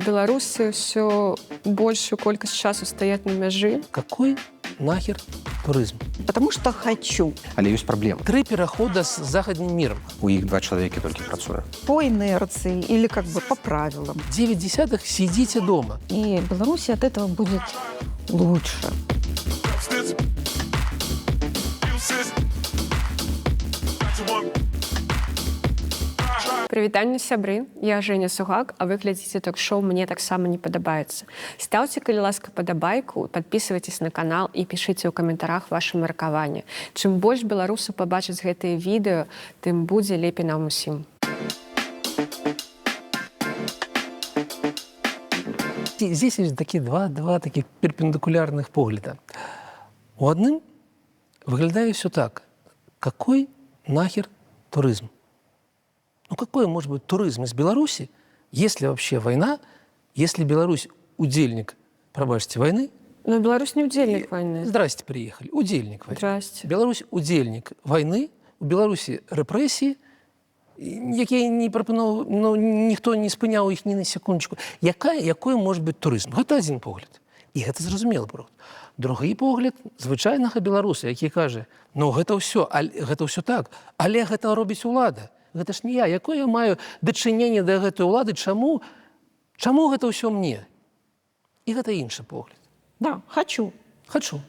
Беларусы ўсё большую колькасць часу стаяць на мяжы. Какой нахер туризм? Потому что хочу. Але ёсць праблема. Тры перахода з захаднім миром. У іх два чалавекі толькі працуе. По инерции или как бы по правилам. 9/10 сидите дома. И Беларуси от этого будет лучше. Прывітанне, сябры, я Женя Сугак, а вы глядзіце ток-шоу «Мне таксама не падабаецца». Стаўце, калі ласка, падабайку, подписывайтесь на канал і пішыце ў каментарах ваше меркаванне. Чым больш беларусаў пабачыць гэтыя відэо, тым будзе лепей нам усім. Здесь есть такие два таких перпендикулярных погляда. У адным выглядае все так. Какой нахер туризм? Ну какой может быть туризм из Беларуси, если вообще война, если Беларусь удельник, пробачьте, войны? Но Беларусь не удельник войны. Здрасте, приехали. Удельник войны. Здрасте. Беларусь удельник войны, у Беларуси репрессии, якія не прапанов, ну, ніхто не спыняў іх ні на секундочку. Якой может быть туризм? Гэта один погляд. І гэта зразумелы погляд. Другі погляд звычайнага беларуса, які кажа, ну гэта ўсё, гэта ўсё так, але гэта робіць улада. Гэта ж не я. Якое я маю дачыненне да гэтай улады? Чаму гэта ўсё мне? І гэта іншы погляд. Да, хочу. Хочу.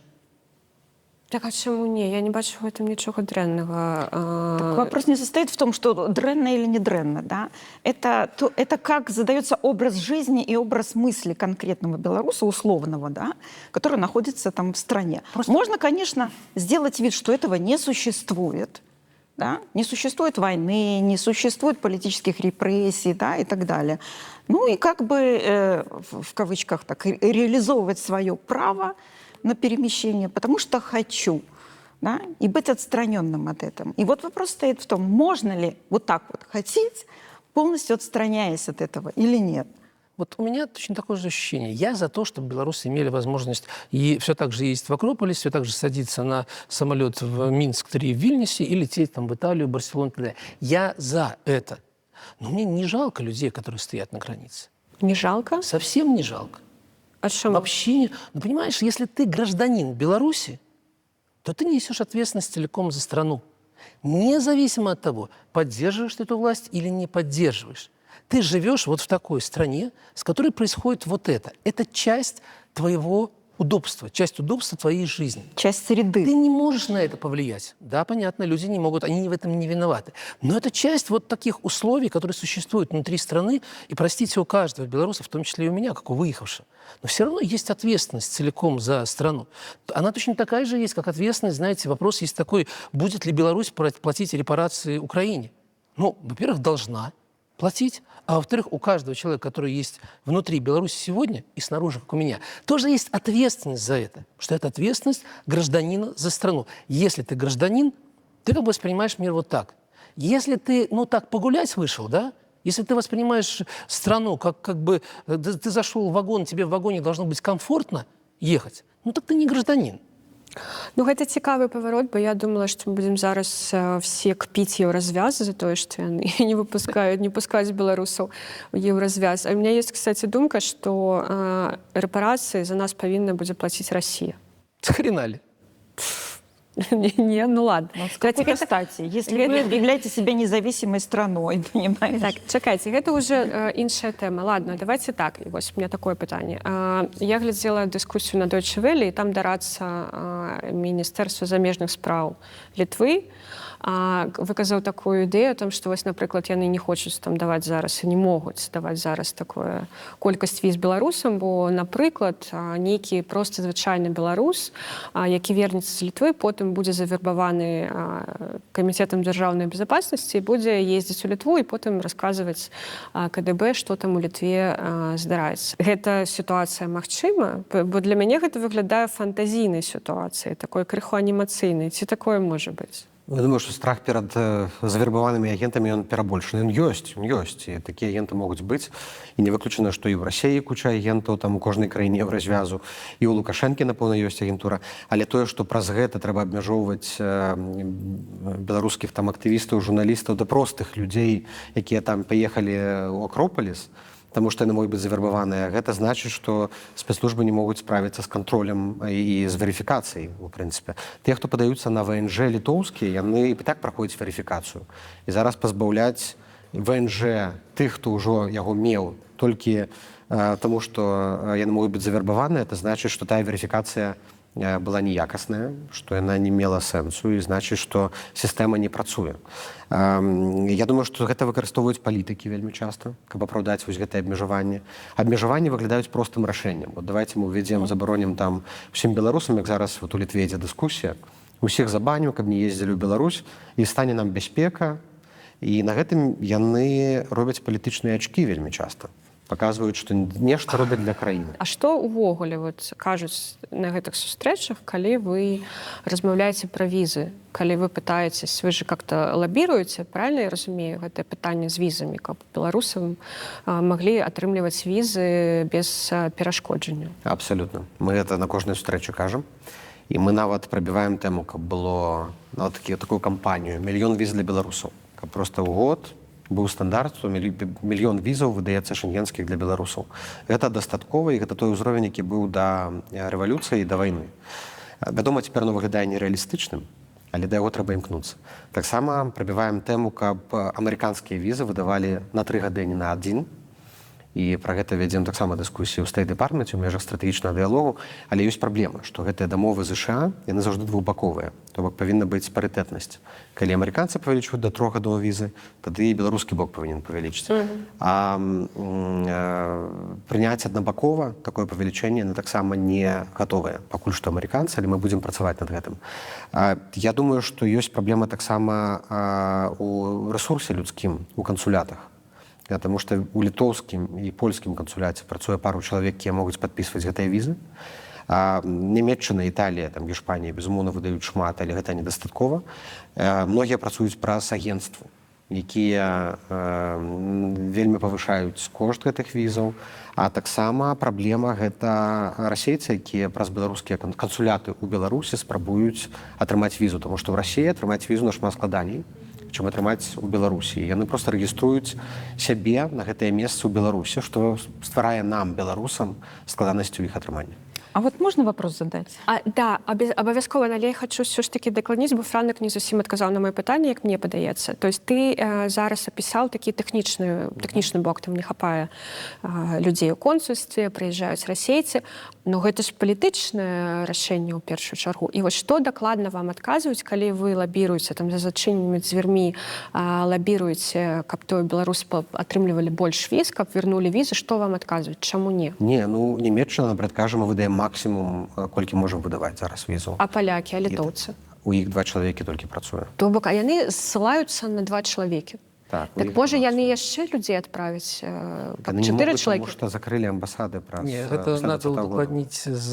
Так, а чаму не? Я не бачу в этом нічога дрэннага. Так вопрос не состоит в том, что дрэнно или не дрэнно, да? Это как задается образ жизни и образ мысли конкретного белоруса, условного, да, который находится там в стране. Просто... Можно, конечно, сделать вид, что этого не существует. Да? Не существует войны, не существует политических репрессий, да, и так далее. Ну и как бы, в кавычках, так, реализовывать свое право на перемещение, потому что хочу, да, и быть отстраненным от этого. И вот вопрос стоит в том, можно ли вот так вот хотеть, полностью отстраняясь от этого или нет. Вот у меня точно такое же ощущение. Я за то, чтобы белорусы имели возможность и все так же ездить в Акрополис, все так же садиться на самолет в Минск-3 в Вильнюсе и лететь там в Италию, Барселону и так далее. Я за это. Но мне не жалко людей, которые стоят на границе. Не жалко? Совсем не жалко. А чем? Вообще не. Ну, понимаешь, если ты гражданин Беларуси, то ты несешь ответственность целиком за страну. Независимо от того, поддерживаешь ты эту власть или не поддерживаешь. Ты живешь вот в такой стране, с которой происходит вот это. Это часть твоего удобства, часть удобства твоей жизни. Часть среды. Ты не можешь на это повлиять. Да, понятно, люди не могут, они в этом не виноваты. Но это часть вот таких условий, которые существуют внутри страны. И, простите, у каждого белоруса, в том числе и у меня, как у выехавшего. Но все равно есть ответственность целиком за страну. Она точно такая же есть, как ответственность, знаете, вопрос есть такой, будет ли Беларусь платить репарации Украине? Ну, во-первых, должна платить, а во-вторых, у каждого человека, который есть внутри Беларуси сегодня и снаружи, как у меня, тоже есть ответственность за это, что это ответственность гражданина за страну. Если ты гражданин, ты как бы воспринимаешь мир вот так. Если ты, ну так, погулять вышел, да, если ты воспринимаешь страну, как бы ты зашел в вагон, тебе в вагоне должно быть комфортно ехать, ну так ты не гражданин. Ну, гэта цікавы паварот, бо я думала, што мы будзем зараз все кпіць Еўразвяз за тое, што яны не выпускаюць, не пускаюць беларусаў у Еўразвяз. А у меня есть, кстати, думка, што рэпарацыі за нас павінна будзе плаціць Россия. Хрена ли? Не, ну ладно. Ну, с какой стати, если вы объявляете себя независимой страной, понимаешь? Так, чакайце, гэта уже іншая тэма. Ладно, давайте так. І вось у меня такое пытанне. Я глядзела дыскусію на Deutsche Welle, і там дарадца Міністэрства замежных спраў Літвы выказаў такую ідэю о том, што вось, напрыклад, яны не хочуць там даваць зараз і не могуць даваць зараз такую колькасць віз беларусам, бо, напрыклад, нейкі просты звычайны беларус, які вернецца з Літвы, потым будзе завербаваны камітэтам дзяржаўнай безопасности і будзе ездзіць у Літву і потым расказваць КДБ, што там у Літве здараецца. Гэта сітуацыя магчыма, бо для мяне гэта выглядае фантазійнай сітуацыяй, такой крыху анімацыйнай. Ці такое можа быць? Я думаю, што страх перад завербаванымі агентамі, ён перабольшаны. Ён ёсць, ён ёсць. І такія агенты могуць быць. І не выключана, што і ў Расіі куча агентаў, там у кожнай краіне Еўразвязу, і ў Лукашэнкі, напэўна, ёсць агентура. Але тое, што праз гэта трэба абмяжоўваць беларускіх там актывістаў, журналістаў, да простых людзей, якія там паехалі ў Акрополіс, Таму што яны могуць быць завербаваныя. Гэта значыць, што спецслужбы не могуць справіцца з кантролем і з верыфікацыяй. У прынцыпе, тыя, хто падаюцца на ВНЖ літоўскія, яны і так праходзяць верыфікацыю. І зараз пазбаўляць ВНЖ тых, хто ўжо яго меў, толькі таму, што яны могуць быць завербаваныя, это значыць, што тая верыфікацыя была неякасная, што яна не мела сэнсу, і значыць, што сістэма не працуе. Я думаю, што гэта выкарыстоўваюць палітыкі вельмі часта, каб апраўдаць вось гэтае абмежаванне. Абмежаванні выглядаюць простым рашэннем. Вот давайте мы увядзем, забаронім там усім беларусам, як зараз вот у Літве ідзе дыскусія, усіх забаню, каб не ездзілі ў Беларусь, і стане нам бяспека. І на гэтым яны робяць палітычныя ачкі вельмі часта, паказваюць, што нешта робяць для краіны. А што ўвогуле вот кажуць на гэтых сустрэчах, калі вы размаўляеце пра візы, калі вы пытаецесь, вы же как-то лабіруеце, правильно я разумею, гэтае пытанне з візамі, каб беларусам маглі атрымліваць візы без перашкоджання? Абсалютна. Мы гэта на кожнай сустрэчы кажам. І мы нават прабіваем тэму, каб было нават такую кампанію «Мільён віз для беларусаў», каб просто ў год быў стандарт, што мільён візаў выдаецца шэнгенскіх для беларусаў. Гэта дастаткова, і гэта той узровень, які быў да рэвалюцыі і да вайны. Вядома, цяпер оно выглядае нерэалістычным, але да яго трэба імкнуцца. Таксама прабіваем тэму, каб амерыканскія візы выдавалі на 3 гады, не на адзін, і пра гэта вядзем таксама дыскусіі ў State Department у межах стратэгічнага дыялогу. Але ёсць праблема, што гэтыя дамовы ЗША, яны заўжды двухбаковыя, то бок павінна быць парытэтнасць: калі амерыканцы павялічваюць да 3 гадоў візы, тады і беларускі бок павінен павялічыць. А прыняць аднабакова такое павелічэнне на таксама не гатовыя пакуль што амерыканцы, але мы будзем працаваць над гэтым. Я думаю, што ёсць праблема таксама у рэсурсе людскім у кансулятах. Потому что у літоўскім і польскім кансуляце працуе пару чалавек, якія могуць падпісваць гэтыя візы. Нямецчына, Італія, там, Іспанія, безумоўна, выдаюць шмат, але гэта недастаткова. Многія працуюць праз агенцтвы, якія вельмі павышаюць кошт гэтых візаў. А таксама праблема — гэта расейцы, якія праз беларускія кансуляты ў Беларусі спрабуюць атрымаць візу, тому што ў Расіі атрымаць візу нашмат складаней, чым атрымаць у Беларусі. Яны просто рэгіструюць сябе на гэтае месца ў Беларусі, што стварае нам, беларусам, складанасці ў іх атрыманні. А вот можно вопрос задать? Да, абавязкова, але я хочу все ж таки дакладніць, бо Франак не зусім адказаў на маё пытанне, як мне падаецца. То есть ты зараз апісаў такі тэхнічны бок, там не хапае людзей у консульстве, прыязджаюць расейцы, но гэта ж палітычнае рашэнне ў першую чаргу. І вось што дакладна вам адказваюць, калі вы лабіруеце там за зачыненымі дзвярмі, лабіруеце, каб той беларус атрымлівалі больш віз, каб вярнулі візы, што вам адказваюць, чаму не? Не, ну, Нямецчына, напрыклад, кажа: мы выдаем максімум, колькі можам выдаваць зараз візу. А палякі, а літоўцы? У іх два чалавекі толькі працуе. То бок, а яны ссылаюцца на два чалавекі. Так, у Так іх можа, два. яны яшчэ людзей адправяць, каб Яны не чатыры могуць, чалавекі. таму што закрылі амбасады праз Не, гэта пасля надо 20-го года. удакладніць з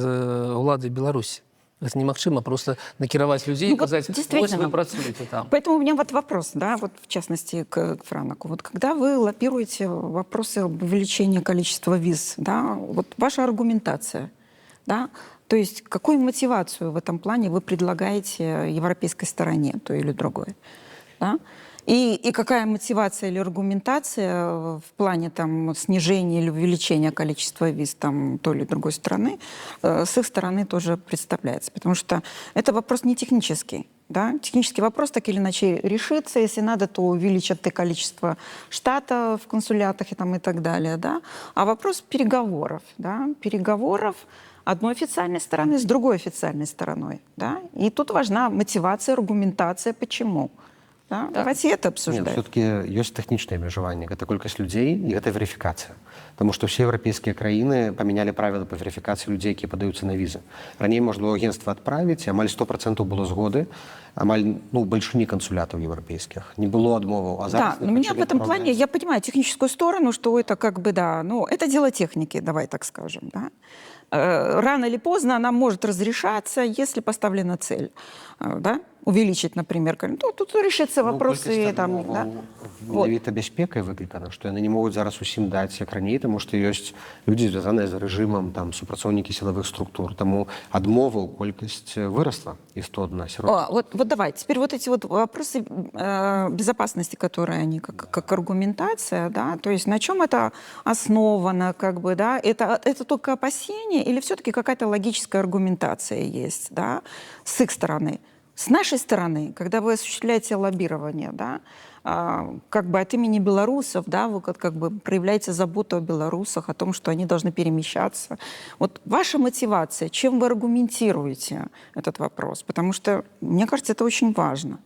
уладай Беларусі. Гэта немагчыма просто накіраваць людзей Ну і вот казаць: «Вось действительно. вы працуеце там». Поэтому у меня вот вопрос, да, вот в частности к Франаку. Вот когда вы лоббируете вопросы об увеличении количества виз, да, вот ваша аргументация, да, то есть какую мотивацию в этом плане вы предлагаете европейской стороне, той или другой, да? И какая мотивация или аргументация в плане там снижения или увеличения количества виз там той или другой страны с их стороны тоже представляется? Потому что это вопрос не технический. Да? Технический вопрос так или иначе решится. Если надо, то увеличат и количество штата в консулятах и, там, и так далее. Да? А вопрос переговоров. Да? Переговоров одной официальной стороны с другой официальной стороной. Да? И тут важна мотивация, аргументация, почему. Да? Давайте это Не, обсуждать. Все-таки ёсць тэхнічнае абмежаванне: гэта колькасць людзей і гэта верыфікацыя. Таму што ўсе еўрапейскія краіны памянялі правілы па верыфікацыі людзей, якія падаюцца на візы. Раней можна было агентства адправіць, і амаль 100% было згоды, амаль, ну, бальшыні кансулятаў еўрапейскіх, не было адмоваў. А зараз Да, но меня в пачалі этом плане, адпраўляць. я понимаю техническую сторону, что это как бы, да, ну, это дело техники, давай так скажем, да. Рано или поздно она может разрешаться, если поставлена цель, да? Увеличить, например, ну, тут решится вопросы Ну, там, да? Вот. Менавіта бяспекай выклікана, што яны не могуць зараз усім даць, як раней, таму што ёсць людзі, звязаныя з рэжымам, там, супрацоўнікі сілавых структур, таму адмоваў колькасць вырасла істотна сярод О, вот давай, теперь вот эти вот вопросы безопасности, которые они как аргументация, да, то есть на чем это основано, как бы, да, это только опасение или все-таки какая-то логическая аргументация есть, да, с их стороны? С нашей стороны, когда вы осуществляете лоббирование, да, как бы от имени белорусов, да, вы как бы проявляете заботу о белорусах, о том, что они должны перемещаться. Вот ваша мотивация, чем вы аргументируете этот вопрос? Потому что, мне кажется, это очень важно.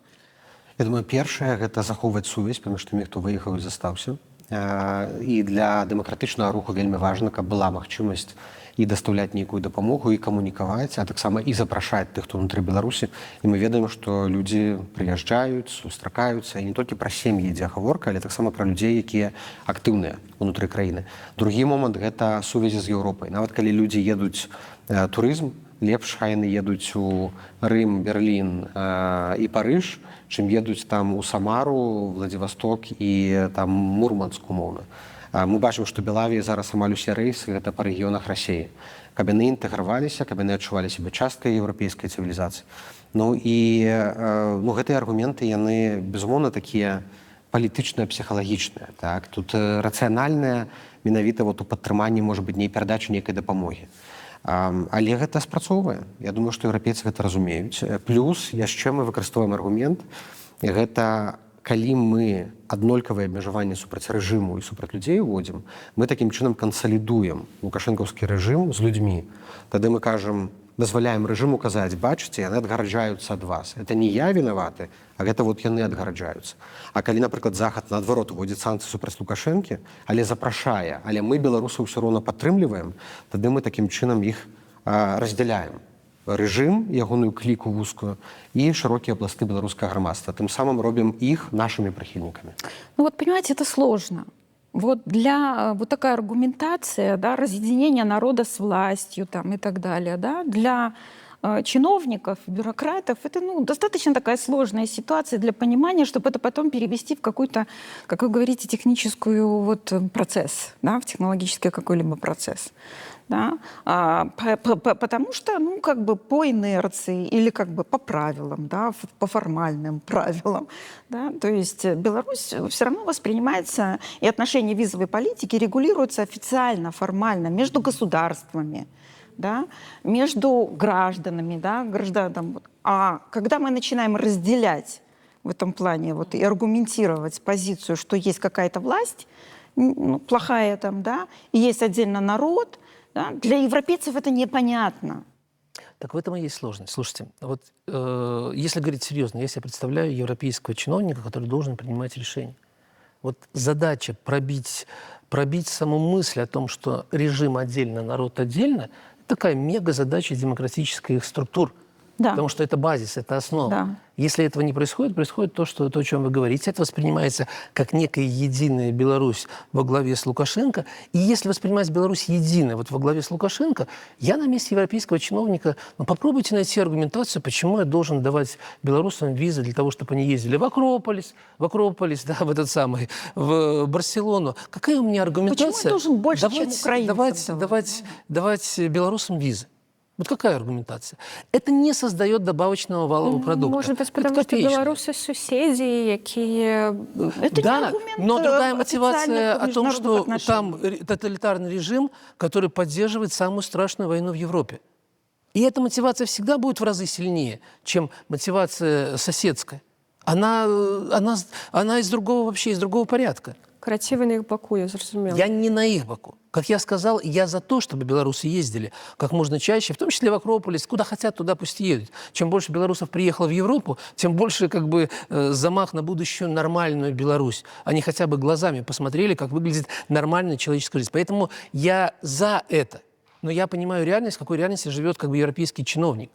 Я думаю, першае — гэта захоўваць сувязь паміж тымі, хто выехаў і застаўся. І для дэмакратычнага руху вельмі важна, каб была магчымасць і дастаўляць нейкую дапамогу, і камунікаваць, а таксама і запрашаць тых, хто ўнутры Беларусі. І мы ведаем, што людзі прыязджаюць, сустракаюцца, і не толькі пра сем'і ідзе гаворка, але таксама пра людзей, якія актыўныя унутры краіны. Другі момант — гэта сувязі з Еўропай. Нават калі людзі едуць турызм, лепш хай яны едуць у Рым, Берлін і Парыж, чым едуць там у Самару, Владивосток і там Мурманск умоўна. Мы бачым, што Белавіі зараз амаль усе рэйсы гэта па рэгіёнах Расеі. Каб яны інтэграваліся, каб яны адчувалі сябе часткай еўрапейскай цывілізацыі. Ну і ну, гэтыя аргументы, яны безумоўна такія палітычныя, псіхалагічныя. Так? Тут рацыянальныя менавіта вот у падтрыманні, можа быць, не перадачы нейкай дапамогі. Але гэта спрацоўвае. Я думаю, што еўрапейцы гэта разумеюць. Плюс яшчэ мы выкарыстоўваем аргумент, гэта калі мы аднолькавыя абмежаванні супраць рэжыму і супраць людзей уводзім, мы такім чынам кансалідуем лукашэнкаўскі рэжым з людзьмі. Тады мы кажам, дазваляем рэжыму казаць: «Бачыце, яны адгараджаюцца ад вас. Это не я вінаваты, а гэта вот яны адгараджаюцца». А калі, напрыклад, Захад наадварот уводзіць санкцыі супраць Лукашэнкі, але запрашае, але мы беларусаў ўсё роўна падтрымліваем, тады мы такім чынам іх раздзяляем: рэжым, ягоную кліку вузкую і шырокія пласты беларускага грамадства. Тым самым робім іх нашымі прыхільнікамі. Ну вот, понимаете, это сложно. Вот для вот такая аргументация, да, разъединение народа с властью там, и так далее, да, для чиновников, бюрократов, это, ну, достаточно такая сложная ситуация для понимания, чтобы это потом перевести в какой-то, как вы говорите, техническую вот процесс, да, в технологический какой-либо процесс. Да? Потому что, ну, как бы по инерции или как бы по правилам, да, по формальным правилам, да, то есть Беларусь все равно воспринимается, и отношения визовой политики регулируются официально, формально между государствами, да, между гражданами, да, гражданам. А когда мы начинаем разделять в этом плане вот, и аргументировать позицию, что есть какая-то власть, ну, плохая там, да, и есть отдельно народ, да, для европейцев это непонятно. Так в этом и есть сложность. Слушайте, вот если говорить серьезно, я себе представляю европейского чиновника, который должен принимать решения. Вот задача пробить саму мысль о том, что режим отдельно, народ отдельно, это такая мега-задача демократических структур. Потому что это базис, это основа. Если этого не происходит, происходит то, о чем вы говорите. Это воспринимается как некая единая Беларусь во главе с Лукашенко. И если воспринимать Беларусь единой вот во главе с Лукашенко, я на месте европейского чиновника, ну, попробуйте найти аргументацию, почему я должен давать белорусам визы для того, чтобы они ездили в Акрополис, да, в этот самый, в Барселону. Какая у меня аргументация? Почему я должен больше, чем украинцам давать, давать? давать белорусам визы? Вот какая аргументация? Это не создает добавочного валового продукта. Может быть, Это потому что копеечно. белорусы суседзі, якія Это не Да, аргумент, но другая мотивация официальных о том, что международных там отношений. Тоталитарный режим, который поддерживает самую страшную войну в Европе. И эта мотивация всегда будет в разы сильнее, чем мотивация соседская. Она из другого вообще, из другого порядка. Карацей, вы на іх баку, я зразумела. Я не на их боку. Как я сказал, я за то, чтобы белорусы ездили как можно чаще, в том числе в Акрополис, куда хотят, туда пусть едут. Чем больше белорусов приехало в Европу, тем больше как бы замах на будущую нормальную Беларусь. Они хотя бы глазами посмотрели, как выглядит нормальная человеческая жизнь. Поэтому я за это. Но я понимаю реальность, в какой реальности живет как бы европейский чиновник.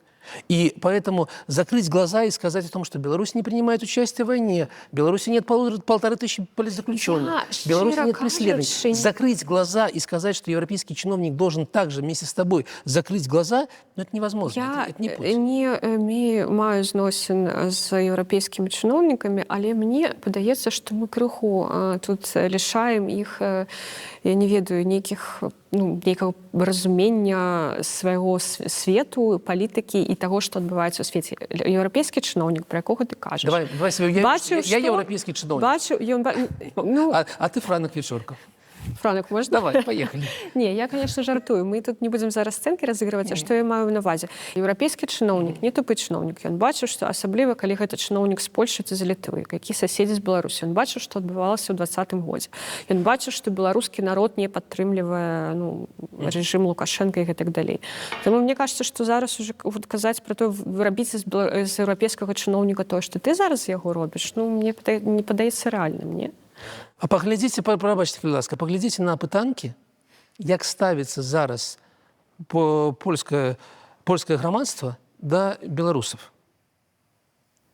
И поэтому закрыть глаза и сказать о том, что Беларусь не принимает участие в войне, в Беларуси нет 1,5 тысячи политзаключенных, Я, в Беларуси шчыра нет преследований. кажучы, Закрыть глаза и сказать, что европейский чиновник должен также вместе с тобой закрыть глаза, ну, это невозможно, Я это не путь. не маю зносін з еўрапейскімі чыноўнікамі, але мне падаецца, што мы крыху тут лішаем іх, я не ведаю, нейкіх, ну, нейкага разумення свайго свету, палітыкі і таго, што адбываецца ў свеце. Еўрапейскі чыноўнік, пра якога ты кажаш, Давай, давай себе уявім, бачыў, я европейский чиновник, Бачыў, ён ну, а ты Франак Вячорка. Франак, можна? Давай, поехали. Не, я, конечно, жартую. Мы тут не будзем зараз сцэнкі разыгрываць, а што я маю на увазе? Еўрапейскі чыноўнік, не тупы чыноўнік, ён бачыў, што, асабліва калі гэта чыноўнік з Польшы ці з Літвы, які суседзі з Беларусі, ён бачыў, што адбывалася ў 20-м годзе. Ён бачыў, што беларускі народ не падтрымлівае, ну, рэжым Лукашенко і гэтак далей. Таму мне кажется, што зараз уже вот казаць пра то, рабіць з еўрапейскага чыноўніка тое, што ты зараз яго робіш, ну, мне не падаецца рэальным, не? А паглядзіце, прабачце, калі ласка, паглядзіце на апытанкі, як ставіцца зараз польскае грамадства да беларусаў.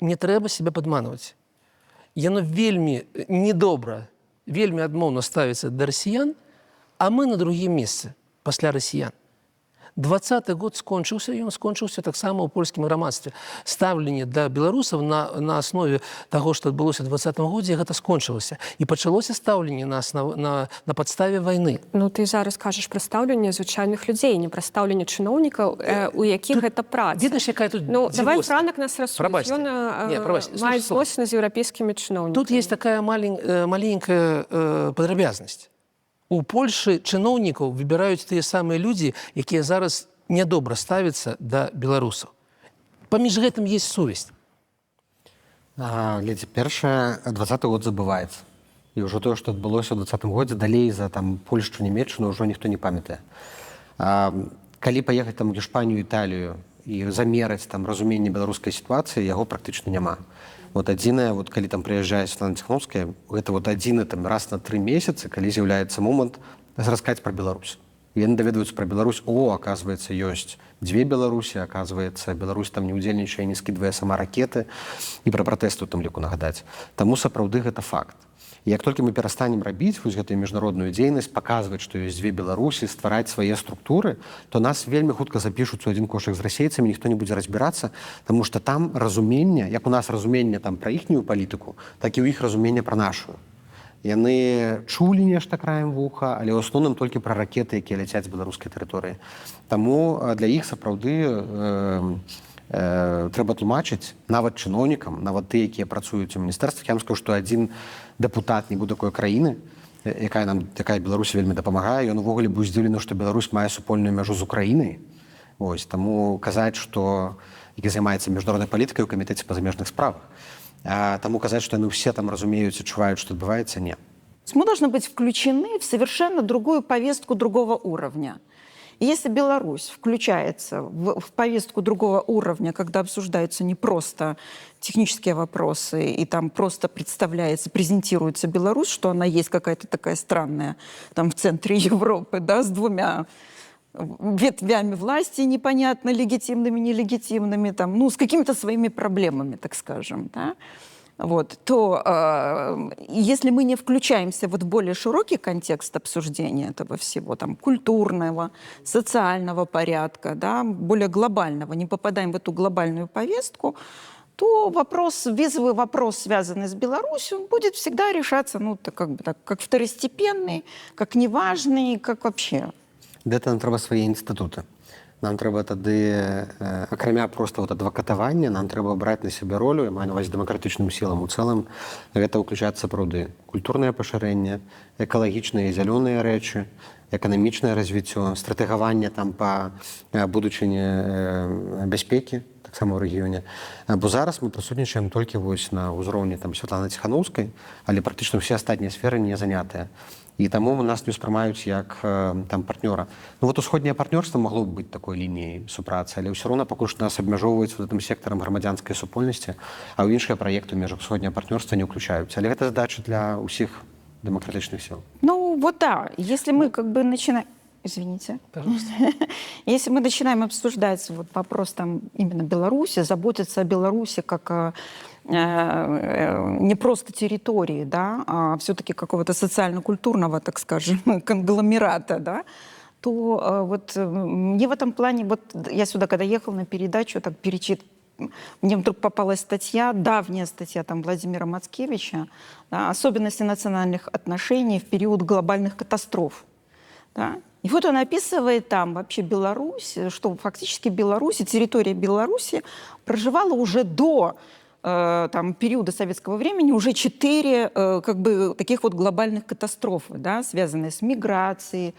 Не трэба себя падманваць. Яно вельмі недобра, вельмі адмоўна ставіцца да расіян, а мы на другім месцы пасля расіян. 20-ы год скончыўся, ён скончыўся таксама ў польскім грамадстве. Стаўленне да беларусаў на аснове таго, што адбылося ў 20-м годзе, гэта скончылася. І пачалося стаўленне на падставе вайны. Ну, ты зараз кажаш пра стаўленне звычайных людзей, не пра стаўленне чыноўнікаў, у якіх Тут гэта праца. Ведаеш, якая тут Ну, давай дзівосна? Франак нас рассудзіць. Прабачце. Ён Не, прабачце. мае Слухай, слухай. зносіны з еўрапейскімі чыноўнікамі. Тут есть такая маленькая падрабязнасць. У Польшы чыноўнікаў выбіраюць тыя самыя людзі, якія зараз нядобра ставяцца да беларусаў. Паміж гэтым есть сувязь. Глядзі, першае, 20-ы год забываецца. І ўжо тое, што адбылося ў 20-м годзе, далей за там Польшчу, Нямеччыну ўжо ніхто не памятае. Калі паехаць там у Іспанію, Італію і замераць там разуменне беларускай сітуацыі, яго практычна няма. Вот адзінае, вот калі там прыязджае Светлана Ціхановская, гэта вот адзіны там раз на 3 месяцы, калі з'яўляецца момант расказаць пра Беларусь. І яны даведваюцца пра Беларусь: о, оказывается, ёсць дзве Беларусі, оказывается, Беларусь там не ўдзельнічае, не скідвае сама ракеты, і пра пратэсты у тым ліку нагадаць. Таму сапраўды гэта факт. І як толькі мы перастанем рабіць вось гэтую міжнародную дзейнасць, паказваць, што ёсць дзве Беларусі, ствараць свае структуры, то нас вельмі хутка запішуць у адзін кошык з расейцамі, ніхто не будзе разбірацца, таму што там разуменне, як у нас разуменне там пра іхнюю палітыку, так і ў іх разуменне пра нашу. Яны чулі нешта краем вуха, але ў асноўным толькі пра ракеты, якія ляцяць з беларускай тэрыторыі. Таму для іх сапраўды трэба тлумачыць нават чыноўнікам, нават тыя, якія працуюць у міністэрствах. Я вам скажу, што адзін дэпутат, не буду такой краіны, якая Беларусі вельмі дапамагае, ён увогуле быў здзіўлены, што Беларусь мае супольную мяжу з Украінай. Ось, таму казаць, што, які займаецца міжнароднай палітыкай у камітэце па замежных справах. Таму казаць, што яны ўсе там разумеюць, адчуваюць, што адбываецца, не. Мы должны быть включены в совершенно другую повестку другого уровня. И если Беларусь включается в повестку другого уровня, когда обсуждаются не просто технические вопросы, и там просто представляется, презентируется Беларусь, что она есть какая-то такая странная там в центре Европы, да, с двумя ветвями власти непонятно, легитимными, нелегитимными, там, ну, с какими-то своими проблемами, так скажем, да, вот, то если мы не включаемся вот в более широкий контекст обсуждения этого всего, там, культурного, социального порядка, да, более глобального, не попадаем в эту глобальную повестку, то вопрос, визовый вопрос, связанный с Беларусью, он будет всегда решаться, ну, так, как бы так, как второстепенный, как неважный, как вообще. Дзе нам трэба свае інстытуты. Нам трэба тады, акрамя просто вот адвакатавання, нам трэба браць на сябе ролю, я маю на увазе дэмакратычным сілам у цэлым, гэта ўключаць сапраўды культурнае пашырэнне, экалагічныя і зялёныя рэчы, эканамічнае развіццё, стратэгаванне там па будучыні бяспекі таксама ў рэгіёне. Бо зараз мы прысутнічаем толькі вось на ўзроўні там Святланы Ціханаўскай, але практычна ўсе астатнія сферы не занятыя. І таму нас не ўспрымаюць як там партнёра. Ну вот усходняе партнёрства магло б быць такой лініяй супрацы, але ўсё роўна пакуль што нас абмяжоўваюць вот гэтым сектарам грамадзянскай супольнасці, а ў іншыя праекты ў межах усходняга партнёрства не ўключаюцца. Але гэта задача для ўсіх дэмакратычных сіл. Ну, вот да, если мы как бы начинаем. Извините. Пожалуйста. Если мы начинаем обсуждать вот вопрос там именно Беларуси, заботиться о Беларуси как о не просто территории, да, а все-таки какого-то социально-культурного, так скажем, конгломерата, да, то вот мне в этом плане, вот я сюда, когда ехала на передачу, так мне вдруг попалась статья, давняя статья там Владимира Мацкевича, да, «Особенности национальных отношений в период глобальных катастроф». Да? И вот он описывает там вообще Беларусь, что фактически Беларусь и территория Беларуси проживала уже до там, периода советского времени уже четыре как бы таких вот глобальных катастрофы, да, связанные с миграцией,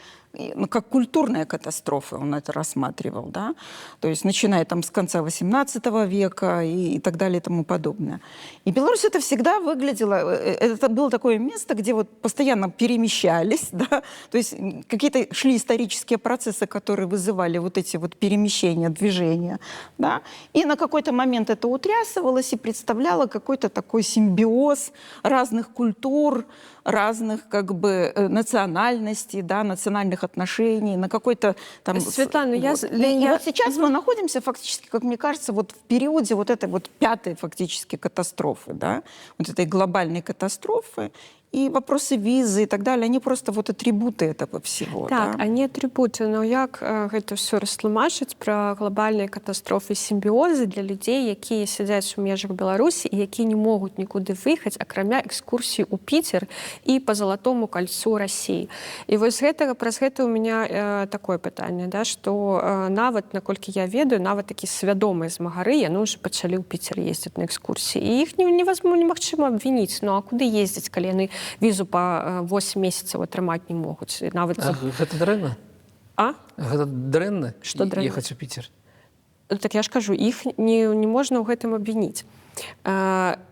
ну, как культурная катастрофа он это рассматривал, да, то есть начиная там с конца XVIII века и так далее и тому подобное. И Беларусь это всегда выглядело, это было такое место, где вот постоянно перемещались, да, то есть какие-то шли исторические процессы, которые вызывали вот эти вот перемещения, движения, да, и на какой-то момент это утрясывалось и представляло какой-то такой симбиоз разных культур, разных как бы национальностей, да, национальных отношений, на какой-то там. Светлана, я Вот. И вот сейчас мы находимся фактически, как мне кажется, вот в периоде вот этой вот пятой фактически катастрофы, да, вот этой глобальной катастрофы, и вопросы визы и так далее, они просто вот атрибуты этого всего. Так, да. они атрибуты, но як гэта ўсё растлумачыць пра глобальныя катастрофы, сімбіозы для людзей, якія сядзяць у межах Беларусі і якія не могуць нікуды выехаць, акрамя экскурсій у Піцер і по золотому кольцу России? І вось гэтага, праз гэта у меня такое пытанне, да, что нават, наколькі я ведаю, нават такі свядомыя змагары, яны ўжо пачалі ў Піцер ездзіць на экскурсіі, і іх не невозможно, немагчыма абвініць. Ну а куды ездзіць, калі яны візу па 8 месяцаў атрымаць не могуць нават? А гэта дрэнна? А? Гэта дрэнна? Што дрэнна? Ехаць у Піцер? Так я ж кажу, іх не можна ў гэтым абвініць.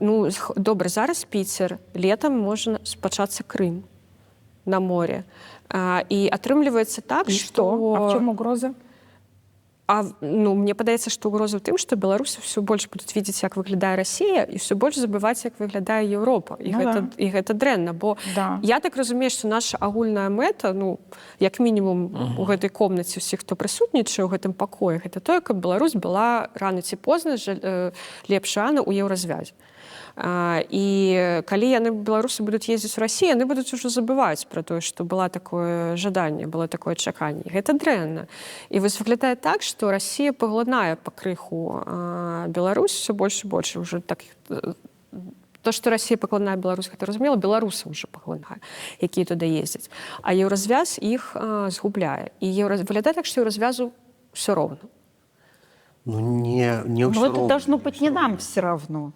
Ну, добра, зараз Піцер, летом можна пачацца Крым на море. І атрымліваецца так, И что что? А в чем угроза? А, ну, мне падаецца, што угроза ў тым, што беларусы ўсё больш будуць видеть, як выглядае Расія, і ўсё больш забываць, як выглядае Еўропа. І Ну гэта, да. і гэта дрэнна, бо я так разумею, што наша агульная мэта, ну, як мінімум у гэтай комнаце ўсіх, хто прысутнічае ў гэтым пакоі, гэта тое, каб Беларусь была рана ці позна, лепш рана, у Еўразвязе. І калі яны, беларусы, будуць ездзіць у Расію, яны будуць ужо забываць пра тое, што была такое жаданне, было такое чаканне. Гэта дрэнна. І вось выглядае так, што Расія паглынае пакрыху Беларусь все больш і больш уже. Так, то, што Расія паглынае Беларусь, гэта разумела, беларусы ўжо паглынае, якія туды ездзяць, а Еўразвяз іх згубляе. І выглядае так, што Еўразвязу ўсё роўна. Ну, не Но ўсё это роўна, должно не быть ўсё не роўна. нам все равно.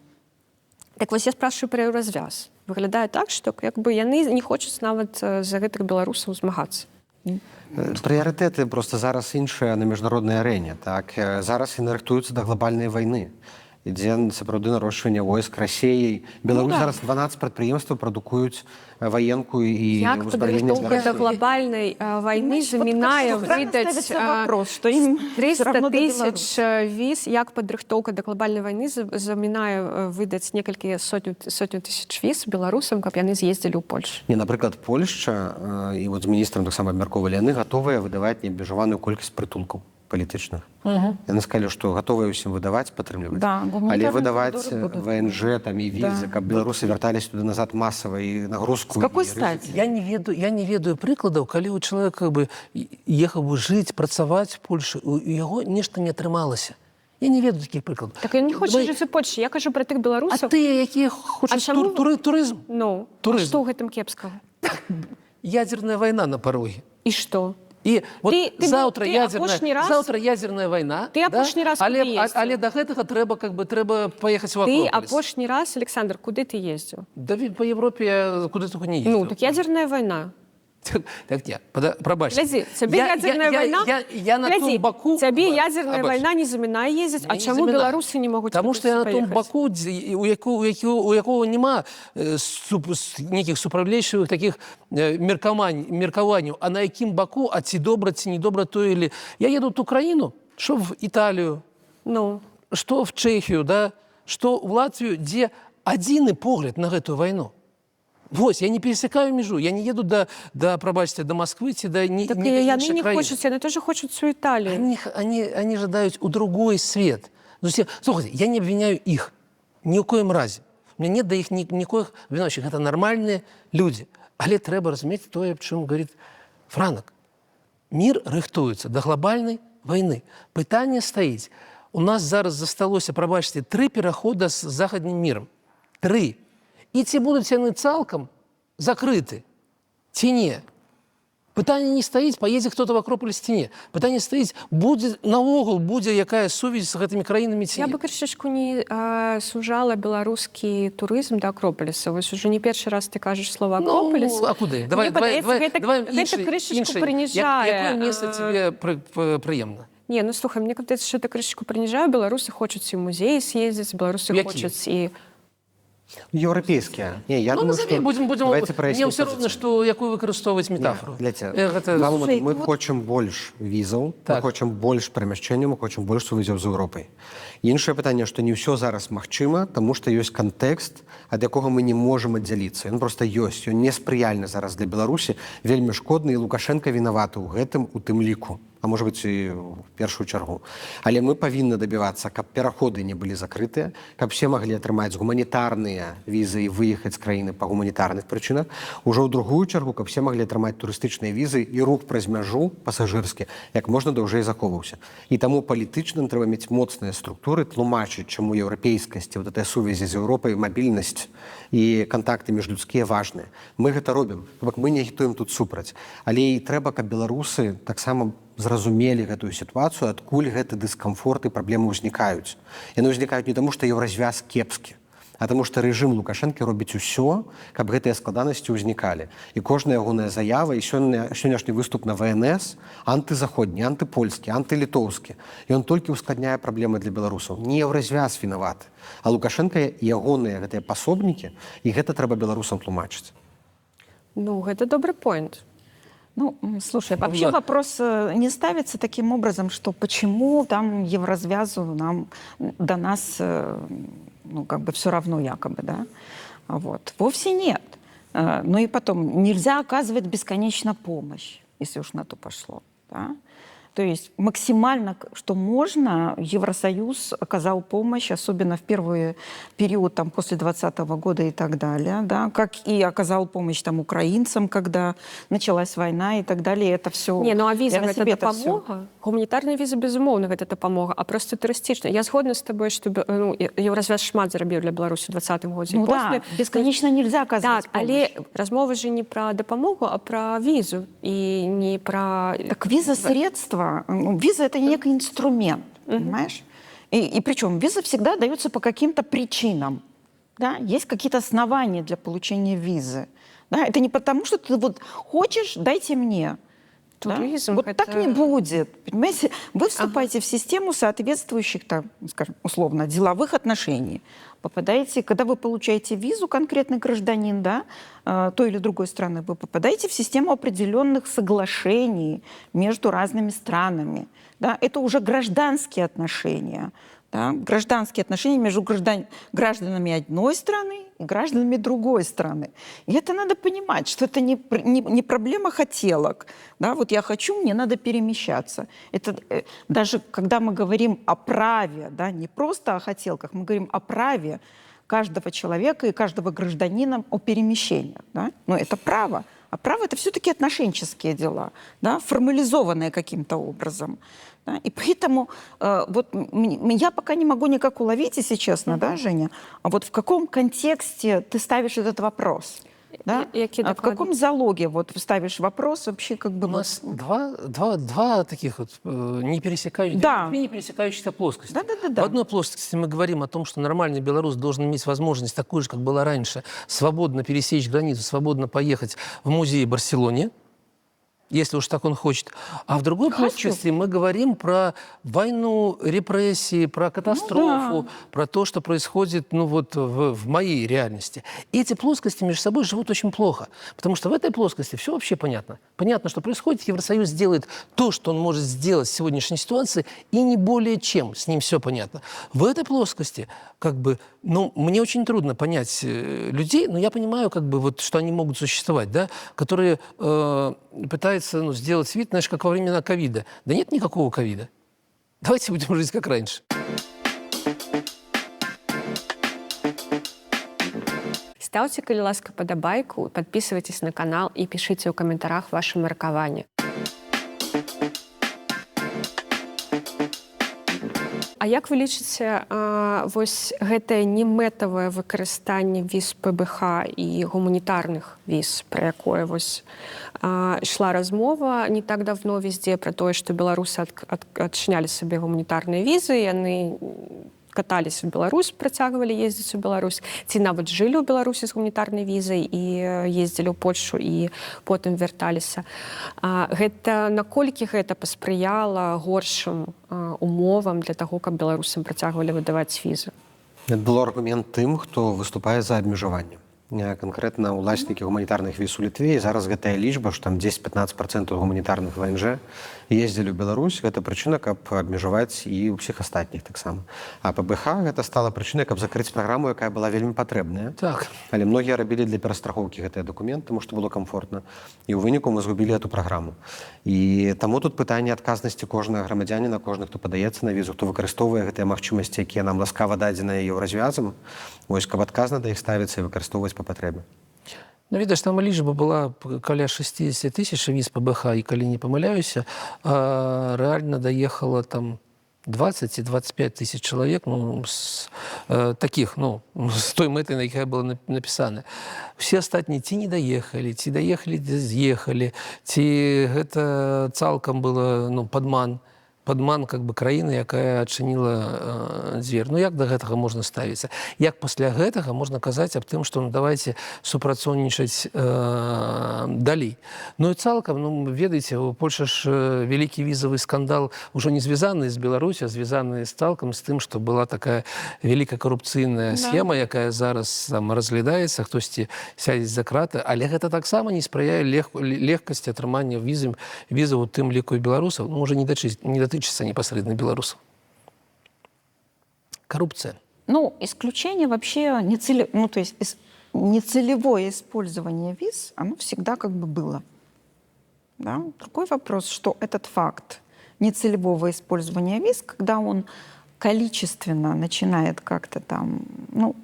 Так вось, я спрашиваю пра Еўразвяз. Выглядае так, што як бы яны не хочуць нават за гэтых беларусаў змагацца. Прыярытэты просто зараз іншыя на міжнароднай арэне. Так, зараз яны рыхтуюцца да глобальнай вайны. Ідзе сапраўды нарошчванне войск Расеяй. Беларусь Ну да. зараз 12 прадпрыемстваў прадукуюць ваенку і Як ўзбраенне для падрыхтоўка да Расіі. глобальнай вайны Понимаешь, вот замінае как правильно выдаць ставится вопрос, что им всё 300 равно до тысяч Беларуси. віз? Як падрыхтоўка да глобальнай вайны замінае выдаць некалькі сотню тысяч віз беларусам, каб яны з'ездзілі ў Польшу? Не, напрыклад, Польшча, і вот з міністрам таксама абмяркоўвалі, яны гатовыя выдаваць неабмежаваную колькасць прытулкаў палітычных. Яны сказалі, што гатовыя ўсім выдаваць, падтрымліваць. Да, Але гуманітарныя выдаваць коридоры будут. ВНЖ там і візы, Да. каб беларусы вяртались туды назад масава і нагрузку С какой і рызыкі. стати? Я не ведаю прыкладаў, калі у чалавека бы ехаў бы жыць, працаваць в Польшу, у яго нешта не атрымалася. Я не ведаю такіх прыкладаў. Так ён не хоча жыць у Польшы. Я кажу пра тых А беларусаў. тыя, якія хочуць А чаму турызм, Ну, Турызм. што ў гэтым кепскага? Ядерная вайна на пароге. І што? І вот Ты завтра ты ядерная, апошні раз- завтра ядерная война. Ты апошні раз але, куды ездзіў? але до гэтага трэба как бы трэба паехаць у Ты Акрополіс. апошні раз, Александр, куды ты ездзіў? Да, по Европе я куды только не ездзіў. Ну так ядерная вайна. Так, не, прабачце. Глядзі, цябе ядерная вайна. Я на Глядзі, том баку. Цябе ядерная Прабач. вайна не замінае ездзіць, а Мяне не чаму замінае. беларусы не могуць Таму што я на том паехаць? баку, у якого няма нейкіх супрацьлечлівых такіх меркаванняў, а на якім баку, а ці добра, ці не добра то или. Я еду ў ту краіну, што в Італію, Ну, што в Чэхію, да, што в Латвію, дзе адзіны погляд на гэтую вайну. Вось, я не пересекаю межу, я не еду да, прабачце, да Москвы ці да не, Так не, і яны іншай не краіны. хочуць, яны тоже хочуць у Італію. Они жадаюць у другой свет. Ну, слухайте, я не обвиняю их. Ни в коем разе. У меня нет до их никаких обвиняющих. Это нормальные люди. Але трэба разумець тое, аб чым говорит Франак. Мир рыхтуецца да глобальнай вайны. Пытанне стаіць. У нас зараз засталося, прабачце, тры перахода з захаднім миром. Тры. І ці будуць яны цалкам закрыты, ці не? Пытанне не стаіць, паедзе кто-то в Акрополіс ці не. Пытанне стаіць, будзе наогул будзе якая сувязь з гэтымі краінамі ці Я не. бы крышачку не сужала беларускі турызм да Акрополіса. Вось уже не першы раз ты кажаш слова Акрополіс. Ну, а куды? Давай, Мне давай, падаецца, давай, давай гэта крышачку прыніжае. Якое месца тебе прыемна? Не, ну слухай, мне падаецца, што это крышачку прыніжае. Беларусы хочуць і ў музеі съездзіць, беларусы Які? хочуць і Еўрапейскія. Не, я Ну, думаю, назови, што будем, давайте мне праяснім ўсё роўна, пазіцыю. што якую выкарыстоўваць метафору. Для тебя. Гэта. Два моманты. Слушай, Мы вот- хочам больш візаў, мы хочам больш перамяшчэнняў, мы хочам больш сувязяў з Еўропай. Іншае пытанне, што не ўсё зараз магчыма, таму што ёсць кантэкст, ад якога мы не можам аддзяліцца. Ён проста ёсць, ён неспрыяльны зараз для Беларусі, вельмі шкодны, і Лукашэнка вінаваты ў гэтым у тым ліку, а может быть, і ў першую чаргу. Але мы павінны дабівацца, каб пераходы не былі закрытыя, каб все маглі атрымаць гуманітарныя візы і выехаць з краіны па гуманітарных прычынах. Ужо ў другую чаргу, каб все маглі атрымаць турыстычныя візы і рух праз мяжу пасажырскі як можна даўжэй захоўваўся. І таму палітычным трэба мець моцныя структуры, тлумачыць, чаму еўрапейскасць, вот эта сувязі з Еўропай, мабільнасць і кантакты міжлюдскія важныя. Мы гэта робім, то бок мы не агітуем тут супраць. Але і трэба, каб беларусы таксама зразумелі гэтую сітуацыю, адкуль гэты дыскамфорт і праблемы ўзнікаюць. Яны ўзнікаюць не таму, што Еўразвяз кепскі, а таму што рэжым Лукашэнкі робіць усё, каб гэтыя складанасці ўзнікалі. І кожная ягоная заява і сённяшні выступ на ВНС антызаходні, антыпольскі, антылітоўскі. Ён толькі ўскладняе праблемы для беларусаў. Не Еўразвяз вінаваты, а Лукашэнка і ягоныя гэтыя пасобнікі, і гэта трэба беларусам тлумачыць. Ну, гэта добры поинт. Ну, слушай, вообще Да. вопрос не ставится таким образом, что почему там Еврозвязу нам до нас, ну, как бы все равно якобы, да? Вот. Вовсе нет. Ну и потом, нельзя оказывать бесконечно помощь, если уж на то пошло, да? То есть максимально, что можно, Евросоюз оказал помощь, особенно в первый период, там, после 2020 года и так далее, да, как и оказал помощь там, украинцам, когда началась война и так далее. Это все. Не, ну а віза Я на гэта себе это всё. дапамога. Гуманітарная віза, безумоўна, гэта дапамога, а просто турыстычна. Я згодна з табой, што ну, Еўразвяз шмат зарабіў для Беларусі ў двадцатым годзе. Ну І да, после. бесконечно нельзя оказывать Так, але помощь. размова же не пра дапамогу, а пра візу і не пра Так виза средства, ну, виза это некий инструмент, понимаешь? И причем виза всегда дается по каким-то причинам. Да? Есть какие-то основания для получения визы. Да? Это не потому, что ты вот хочешь, дайте мне. Да? Туризм Вот это так не будет. Понимаете, вы вступаете в систему соответствующих, там, скажем, условно, деловых отношений. Попадаете, когда вы получаете визу, конкретный гражданин, да, той или другой страны, вы попадаете в систему определенных соглашений между разными странами. Да? Это уже гражданские отношения. Да? Гражданские отношения между гражданами одной страны и гражданами другой страны. И это надо понимать, что это не проблема хотелок. Да? Вот я хочу, мне надо перемещаться. Это даже когда мы говорим о праве, да, не просто о хотелках, мы говорим о праве каждого человека и каждого гражданина о перемещениях. Да? Но это право. А право — это все-таки отношенческие дела, да, формализованные каким-то образом. Да? И поэтому вот я пока не могу никак уловить, если честно, да, Женя, а вот в каком контексте ты ставишь этот вопрос? Да? Які А в докладно? каком залоге вот ставишь вопрос вообще как бы У вот нас два таких вот не пересекающих, две не пересекающиеся плоскости. Да. В одной плоскости мы говорим о том, что нормальный белорус должен иметь возможность, такую же, как было раньше, свободно пересечь границу, свободно поехать в музей в Барселоне, если уж так он хочет. А в другой Хочу. плоскости мы говорим про войну, репрессии, про катастрофу, про то, что происходит, ну, вот в моей реальности. И эти плоскости между собой живут очень плохо, потому что в этой плоскости все вообще понятно. Понятно, что происходит. Евросоюз делает то, что он может сделать в сегодняшней ситуации, и не более чем. С ним все понятно. В этой плоскости как бы Ну, мне очень трудно понять людей, но я понимаю, как бы, вот, что они могут существовать, да, которые пытаются, ну, сделать вид, знаешь, как во времена ковида. Да нет никакого ковида. Давайте будем жить как раньше. Стаўце, калі ласка, падабайку, падпісвайцеся на канал і пішыце ў каментарах вашы меркаванні. А як вы лічыце, вось гэтае немэтавае выкарыстанне віз ПБХ і гуманітарных віз, пра якое вось ішла размова не так давно везде, пра тое, што беларусы адчынялі сабе гуманітарныя візы, яны катались в Беларусь, працягвалі ездзіць у Беларусь, ці нават жылі ў Беларусі з гуманітарнай візай і ездзілі ў Польшу і потым вярталіся. Гэта наколькі гэта паспрыяла горшым умовам для таго, каб беларусам працягвалі выдаваць візы? Это был аргумент тым, хто выступае за абмежаванне. Канкрэтна ўласнікі гуманітарных віз у Літве, і зараз гэтая лічба, што там 10-15% гуманітарных ВНЖ ездзілі ў Беларусь, гэта прычына, каб абмежаваць і ўсіх астатніх таксама. А ПБХ гэта стала прычынай, каб закрыць праграму, якая была вельмі патрэбная. Так. Але многія рабілі для перастрахоўкі гэтыя дакументы, таму што было камфортна. І ў выніку мы згубілі эту праграму. І таму тут пытанне адказнасці кожнага грамадзяніна, кожны, хто падаецца на візу, хто выкарыстоўвае гэтыя магчымасці, якія нам ласкава дадзеныя Еўразвязам, вось, каб адказна да іх ставіцца і выкарыстоўваць па патрэбе. Ну, ведаеш, там лічба была каля 60 тысяч віз ПБХ, і калі не памыляюся, рэальна даехала там 20 і 25 тысяч чалавек, ну, з таких, ну, з той мэтай, на якая была напісана. Все астатнія ці не даехалі, ці даехалі, ці з'ехалі, ці гэта цалкам было, ну, падман. Падман как бы краіны, якая адчыніла дзвер. Ну, як да гэтага можна ставіцца? Як пасля гэтага можна казаць аб тым, што, ну, давайте супрацоўнічаць далей? Ну і цалкам, ну, ведаеце, у Польшы ж вялікі візавы скандал ўжо не звязаны з Беларусю, а звязаны з цалкам з тым, што была такая вялікая карупцыйная схема, якая зараз там разглядаецца, хтосьці сядзець за краты, але гэта таксама не спрыяе легкасці атрымання візаў у тым ліку і беларусаў, ну, уже не датычыцца непасрэдна беларусаў. Коррупция. Ну, исключение вообще ну, то есть нецелевое использование виз, оно всегда как бы было. Да? Другой вопрос, что этот факт нецелевого использования виз, когда он количественно начинает как-то там, ну,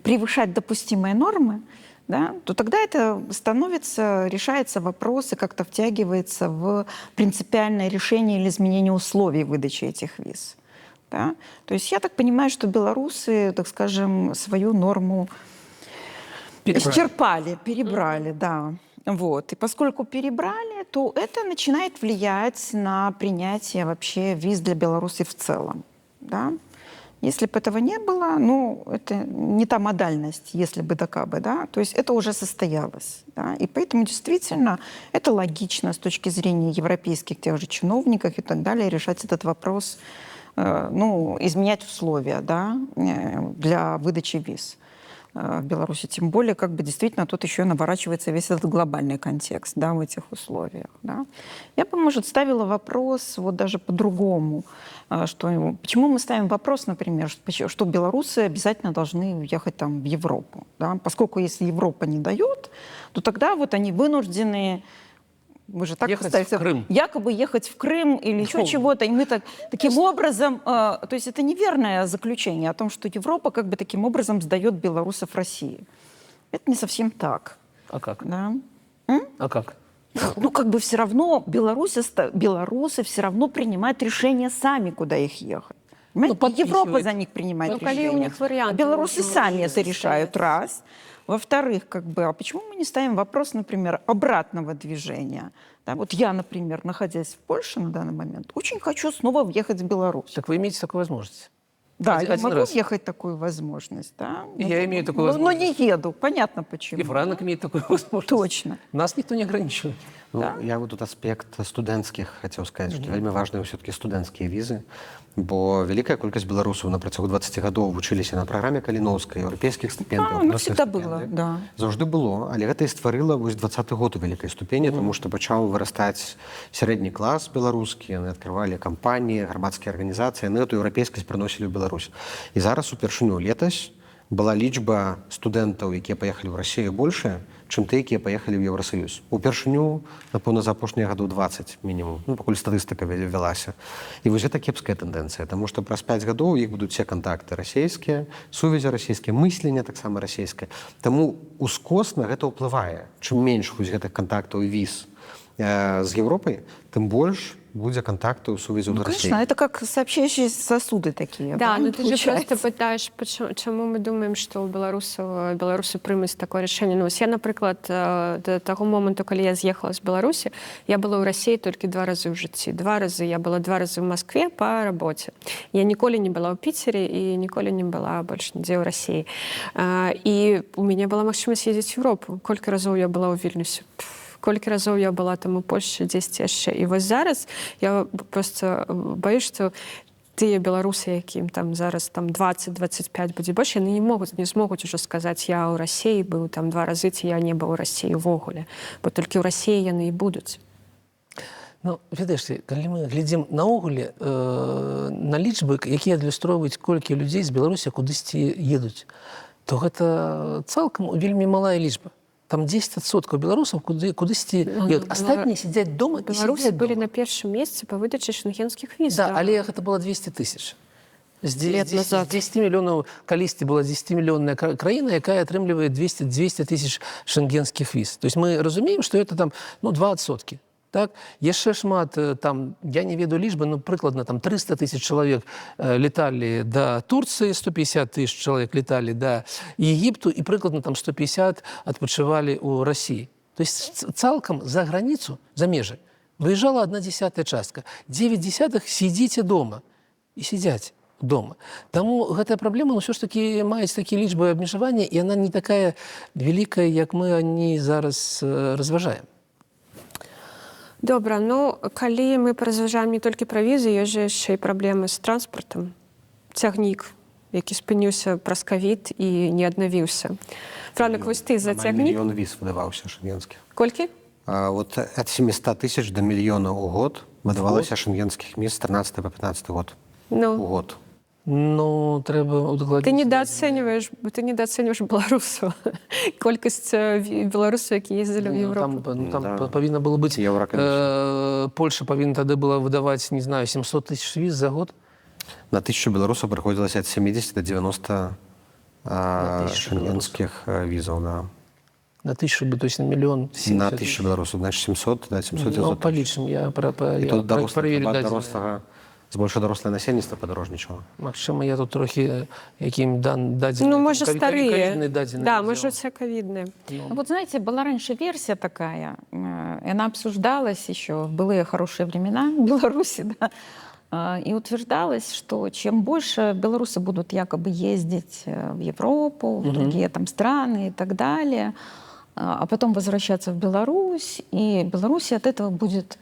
превышать допустимые нормы, да, то тогда это становится, решается вопрос и как-то втягивается в принципиальное решение или изменение условий выдачи этих виз. Да? То есть я так понимаю, что белорусы, так скажем, свою норму Перебрали. исчерпали, перебрали, да. Вот. И поскольку перебрали, то это начинает влиять на принятие вообще виз для Беларуси в целом. Да? Если бы этого не было, ну, это не та модальность, если бы да кабы, да, то есть это уже состоялось, да, и поэтому действительно это логично с точки зрения европейских тех же чиновников и так далее решать этот вопрос, ну, изменять условия, да, для выдачи виз в Беларуси. Тем более, как бы действительно тут еще наворачивается весь этот глобальный контекст, да, в этих условиях. Да. Я бы, может, ставила вопрос вот даже по-другому, что, почему мы ставим вопрос, например, что белорусы обязательно должны уехать там в Европу, да? Поскольку если Европа не дает, то тогда вот они вынуждены, вы же так ехать ставите, в Крым. Якобы ехать в Крым или еще чего-то. И мы так, таким образом, то есть это неверное заключение о том, что Европа как бы таким образом сдает белорусов России. Это не совсем так. А как? Да. А как? Ну, как бы все равно белорусы все равно принимают решение сами, куда их ехать. Понимаете? Ну, Европа за них принимает Ну, коли решение. у них варианты Белорусы можно сами это состоять. решают, раз. Во-вторых, как бы, а почему мы не ставим вопрос, например, обратного движения? Да, вот я, например, находясь в Польше на данный момент, очень хочу снова въехать в Беларусь. Так вы имеете такую возможность? Да, я один могу раз. въехать такую возможность. Да? И я имею такую Но не возможность. еду, понятно почему. И Франок имеет такую возможность. Точно. Нас никто не ограничивает. Ну, Да. я вот тут аспект студэнцкіх хацеў сказаць, што вельмі важныя ўсё-такі студэнцкія візы, бо вялікая колькасць беларусаў на працягу 20 гадоў вучыліся на праграме Каліноўскай, еўрапейскіх стыпендыях. А, ну, всегда было, да. Заўжды было, але гэта і стварыла вось 20 год у вялікай ступені, тому што пачаў вырастаць сярэдні клас беларускі, яны адкрывалі кампаніі, грамадскія арганізацыі, яны эту еўрапейскасць прыносілі ў Беларусь. І зараз упершыню летась Была лічба студэнтаў, якія паехалі ў Расію, большая, чым тыя, якія паехалі ў Еўрасаюз. Упершыню, напэўна, за апошнія гадоў 20 мінімум, ну, пакуль статыстыка вялася. І вось гэта кепская тэндэнцыя, таму што праз 5 гадоў у іх будуць усе кантакты расійскія, сувязі расійскія, мысленне таксама расійскае. Таму ускосна гэта ўплывае. Чым менш вось гэтых кантактаў і віз з Еўропай, тым больш будзе кантактаў, сувязяў Ну, з Расіяй. конечно, это как сообщающиеся сосуды такие. Да, ну ты же получается. просто пытаеш, чаму мы думаем, што ў беларусаў беларусы прымуць такое рашэнне. Ну, вось я, напрыклад, да таго моманту, калі я з'ехала з Беларусі, я была ў Расіі толькі два разы ў жыцці. Два разы я была, два разы ў Маскве па рабоце. Я ніколі не была ў Піцеры і ніколі не была больш нідзе ў Расіі. І у мяне была магчымасць ездзіць у Еўропу. Колькі разоў я была ў Вільнюсе? Пф, колькі разоў я была там у Польшчы, дзесьці яшчэ. І вось зараз я просто боюсь, што тыя беларусы, якім там зараз там 20-25 будзе больш, яны не могуць, не змогуць ужо сказаць: «Я ў Расіі быў там два разы» ці «Я не быў у Расіі ўвогуле», бо толькі ў Расіі яны і будуць. Ну, ведаеш ты, калі мы глядзім наогуле на лічбы, якія адлюстроўваюць, колькі людзей з Беларусі кудысьці едуць, то гэта цалкам вельмі малая лічба. Там 10% беларусаў кудысьці Ну, едуць. Астатнія сядзяць дома і Беларусы сядзяць былі дома. на першым месцы па выдачы шэнгенскіх віз. Да, але гэта было 200 тысяч. Лет назад. 10 мільёнаў, калісьці была 10-мільённая краіна, якая атрымлівае 200 тысяч шэнгенскіх віз. То есть мы разумеем, что это там, ну, 2%. Так? Яшчэ шмат, там, я не ведаю лічбы, но прыкладна там 300 тысяч чалавек леталі да Турцыі, 150 тысяч чалавек леталі да Егіпту і прыкладна там 150 адпачывалі ў Расіі. То есть цалкам за граніцу, за межы выезжала 1/10 частка. 9 десятых сидите дома. І сидзяць дома. Таму гэтая праблема, ну, ўсё ж такі маюць такія лічбы абмежавання, і яна не такая вялікая, як мы о ней зараз разважаем. Добра, ну, калі мы паразважаем не толькі пра візы, ёсць жа яшчэ і праблемы з транспартам. Цягнік, які спыніўся праз кавід і не аднавіўся. Франак, вось ты за Амаль цягнік? мільён віз выдаваўся шэнгенскіх. Колькі? А, вот ад 700 тысяч до мільёна ў год выдавалася шэнгенскіх віз з 13 по 15 год. У Ну, год. Ну, трэба удакладніць. Ты недаацэньваеш беларусаў. Колькасць беларусаў, якія ездзілі ў Ну, Еўропу. там, ну, там Да. павінна было быць Еўракамісія. Польша павінна тады была выдаваць, не знаю, 700 тысяч віз за год. На тысячу беларусаў прыходзілася ад 70 до 90 На тысячу шэнгенскіх візаў, да. На тысячу, то есть на миллион. На тысячу беларусаў, значит, 700, да, 700, Ну, 900. палічым, я І я тут дарослых, праверю трэба дадзеныя. дарослага, збольша дарослае насельніцтва падарожнічала. Магчыма, я тут трохі якім дадзены. Ну, можа, старыя. Кавідныя дадзеныя Да, взял. можа, це кавідныя. Ну, вот знаете, была раньше версия такая, и она обсуждалась еще в былые хорошие времена в Беларуси, да, и утверждалось, что чем больше белорусы будут якобы ездить в Европу, в другие там страны и так далее, а потом возвращаться в Беларусь, и Беларуси от этого будет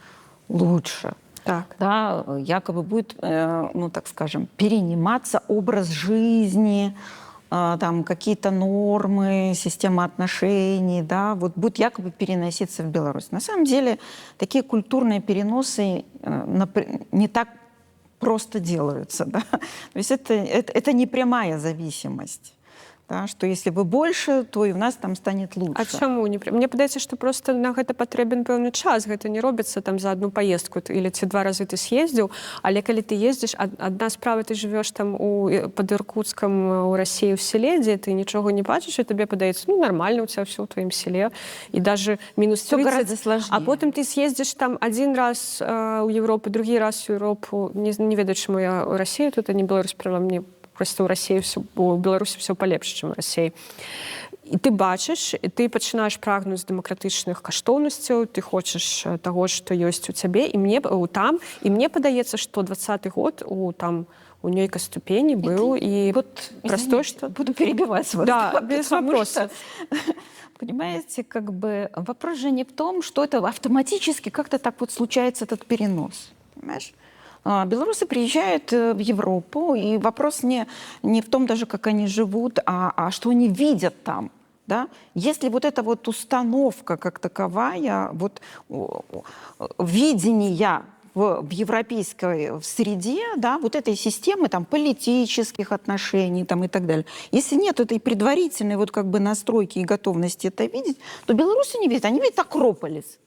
лучше. Да, якобы будет, ну так скажем, перениматься образ жизни, там какие-то нормы, система отношений, да, вот будет якобы переноситься в Беларусь. На самом деле такие культурные переносы не так просто делаются, да. То есть это не прямая зависимость, да, что если вы больше, то и у нас там станет лучше. А чаму не Мне падаецца, што просто на гэта патрэбен пэўны час. Гэта не робіцца там за одну паездку или ці два разы ты съездзіў. Але калі ты ездзіш, адна справа, ты жывеш там пад Іркутскам у Расіі ў селе, дзе ты нічога не бачыш, і табе падаецца, ну, нормально у тебя все ў тваім селе, і даже минус Всё 30. гораздо сложнее. А потым ты съездзіш там один раз у Европу, другі раз у Европу, не ведаю, чаму я ў Расію тут, а не Беларусь прыла. Мне просто ў Расіі всё, у Беларусі все палепш, чым у Расіі. І ты бачыш, і ты пачынаеш прагнуць дэмакратычных каштоўнасцяў, ты хочаш таго, што ёсць у цябе і мне там, і мне падаецца, што 20-ы год у там у нейкай ступені быў і Вот, праз то, извините, что буду перебивать вас. Да, без потому вопросов. что, понимаете, как бы вопрос же не в том, что это автоматически как-то так вот случается этот перенос. Понимаешь? Белорусы приезжают в Европу, и вопрос не в том даже, как они живут, а что они видят там. Да? Если вот эта вот установка как таковая, вот видение в европейской в среде, да, вот этой системы там, политических отношений там, и так далее. Если нет этой предварительной вот как бы настройки и готовности это видеть, то белорусы не видят, они видят Акрополис.